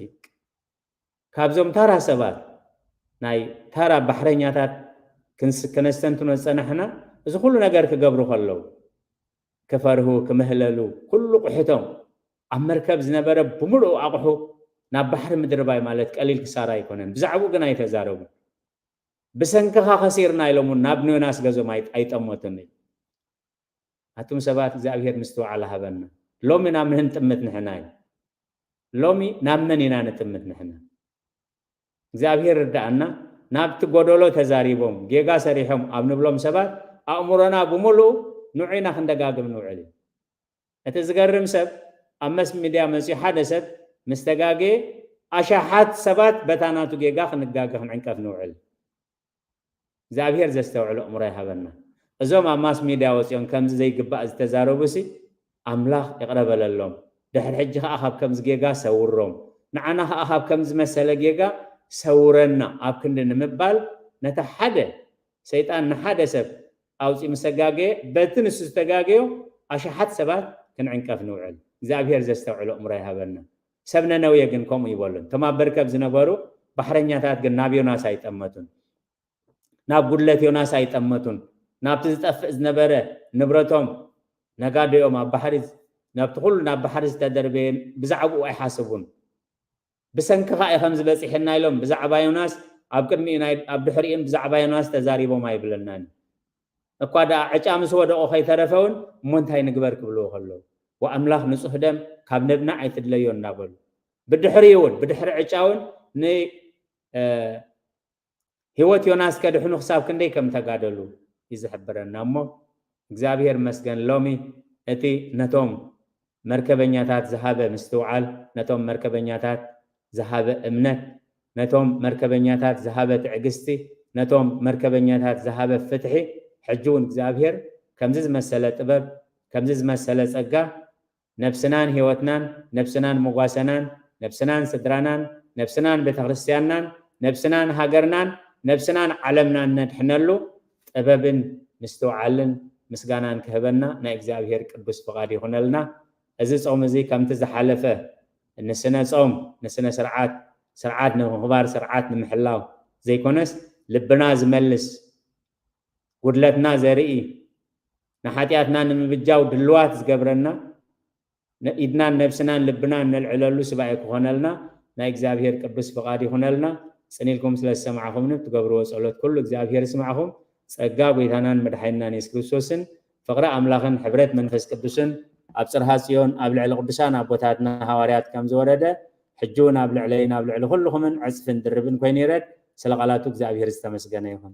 ካብዞም ታራ ሰባት፣ ናይ ታራ ባሕረኛታት ክንስ-፣ ከነስተንትኖ ዝጸናሕና፣ እዚ ኩሉ ነገር ክገብሩ ከለዉ፣ ክፈርሁ፣ ክምህለሉ፣ ኩሉ ቁሕቶም፣ ኣብ መርከብ ዝነበረ ብምሉኡ ኣቑሑ ናብ ባሕሪ ምድርባይ ማለት ቀሊል ክሳራ ኣይኮነን። ብዛዕባኡ ግን ኣይተዛረቡን። ብሰንክኻ ከሲርና ኢሎም እውን ናብ ዮናስ ገዞም ኣይ-፣ ኣይጠመቱን እዩ። ኣቱም ሰባት እግዚኣብሔር ምስትውዓል ሃበና። ሎሚ ናብ መን ንጥምት ንሕና እዩ? ሎሚ ናብ መን ኢና ንጥምት ንሕና? እግዚኣብሔር ርዳኣና። ናብቲ ጎደሎ ተዛሪቦም፣ ጌጋ ሰሪሖም ኣብ ንብሎም ሰባት ኣእምሮና ብምሉኡ ንዑ ኢና ክንደጋግም ንውዕል እዩ። እቲ ዝገርም ሰብ ኣብ መስ ሚድያ መጺኡ ሓደ ሰብ ምስ ተጋገየ ኣሽሓት ሰባት በታ ናቱ ጌጋ ክንጋገ ክንዕንቀፍ ንውዕል። እግዚኣብሔር ዘስተውዕሎ እምሮ ይሃበና። እዞም ኣብ ማስ ሚድያ ወጺኦም ከምዚ ዘይግባእ ዝተዛረቡሲ ኣምላኽ ይቕረ በለሎም። ድሕሪ ሕጂ ከኣ ካብ ከምዚ ጌጋ ሰውሮም። ንዓና ከኣ ካብ ከምዚ መሰለ ጌጋ ሰውረና ኣብ ክንዲ ንምባል ነቲ ሓደ ሰይጣን ንሓደ ሰብ ኣውጺኡ ምስ ተጋገየ በቲ ንሱ ዝተጋገዮ ኣሽሓት ሰባት ክንዕንቀፍ ንውዕል። እግዚኣብሔር ዘስተውዕሎ እምሮ ይሃበና። ሰብ ነነዌ ግን ከምኡ ይበሉን። እቶም ኣብ መርከብ ዝነበሩ ባሕረኛታት ግን ናብ ዮናስ ኣይጠመቱን። ናብ ጉድለት ዮናስ ኣይጠመቱን። ናብቲ ዝጠፍእ ዝነበረ ንብረቶም ነጋዶኦም ኣብ ባሕሪ፣ ናብቲ ኩሉ ናብ ባሕሪ ዝተደርበየ ብዛዕባኡ ኣይሓሰቡን። ብሰንክኻ እዩ ከምዚ በጺሕና ኢሎም ብዛዕባ ዮናስ ኣብ ቅድሚኡ ናይ፣ ኣብ ድሕሪኡን ብዛዕባ ዮናስ ተዛሪቦም ኣይብለናን። እኳ ደኣ ዕጫ ምስ ወደቑ ከይተረፈ እውን እሞ እንታይ ንግበር ክብልዎ ከለዉ፣ ወኣምላኽ ንጹህ ደም ካብ ነብና ኣይትድለዮ እናበሉ ብድሕሪኡ እውን፣ ብድሕሪ ዕጫ እውን ን-፣ እ፣ ህይወት ዮናስ ከድሕኑ ክሳብ ክንደይ ከም ተጋደሉ እዩ ዝሕብረና። እሞ እግዚኣብሔር መስገን ሎሚ እቲ ነቶም መርከበኛታት ዝሃበ ምስትውዓል፣ ነቶም መርከበኛታት ዝሃበ እምነት፣ ነቶም መርከበኛታት ዝሃበ ትዕግስቲ፣ ነቶም መርከበኛታት ዝሃበ ፍትሒ፣ ሕጂ እውን እግዚኣብሔር ከምዚ ዝመሰለ ጥበብ፣ ከምዚ ዝመሰለ ጸጋ ነብስናን ህይወትናን፣ ነብስናን መጓሰናን፣ ነብስናን ስድራናን፣ ነብስናን ቤተክርስትያንናን፣ ነብስናን ሃገርናን፣ ነብስናን ዓለምናን ነድሕነሉ ጥበብን ምስትውዓልን ምስጋናን ክህበና ናይ እግዚኣብሔር ቅዱስ ፍቓድ ይኹነልና። እዚ ጾም እዚ ከምቲ ዝሓለፈ ንስነ ጾም፣ ንስነ ስርዓት፣ ስርዓት ንምኽባር፣ ስርዓት ንምሕላው ዘይኮነስ ልብና ዝመልስ፣ ጉድለትና ዘርኢ፣ ንሓጢኣትና ንምብጃው ድልዋት ዝገብረና፣ ነ-፣ ኢድናን ነብስናን ልብናን ነልዕለሉ ሱባኤ ክኾነልና ናይ እግዚኣብሔር ቅዱስ ፍቓድ ይኹነልና። ጽን ኢልኩም ስለ ዝሰማዕኹምኒ፣ ብትገብርዎ ጸሎት ኩሉ እግዚኣብሔር ይስማዕኹም። ጸጋ ጐይታናን መድሓኒናን የሱስ ክርስቶስን ፍቕሪ ኣምላኽን ሕብረት መንፈስ ቅዱስን ኣብ ጽርሃ ጽዮን ኣብ ልዕሊ ቅዱሳን ኣቦታትና ሃዋርያት ከም ዝወረደ፣ ሕጂ እውን ኣብ ልዕለይን ኣብ ልዕሊ ኩልኹምን ዕጽፍን ድርብን ኮይኑ ይረድ። ስለ ቃላቱ እግዚኣብሔር ዝተመስገነ ይኹን።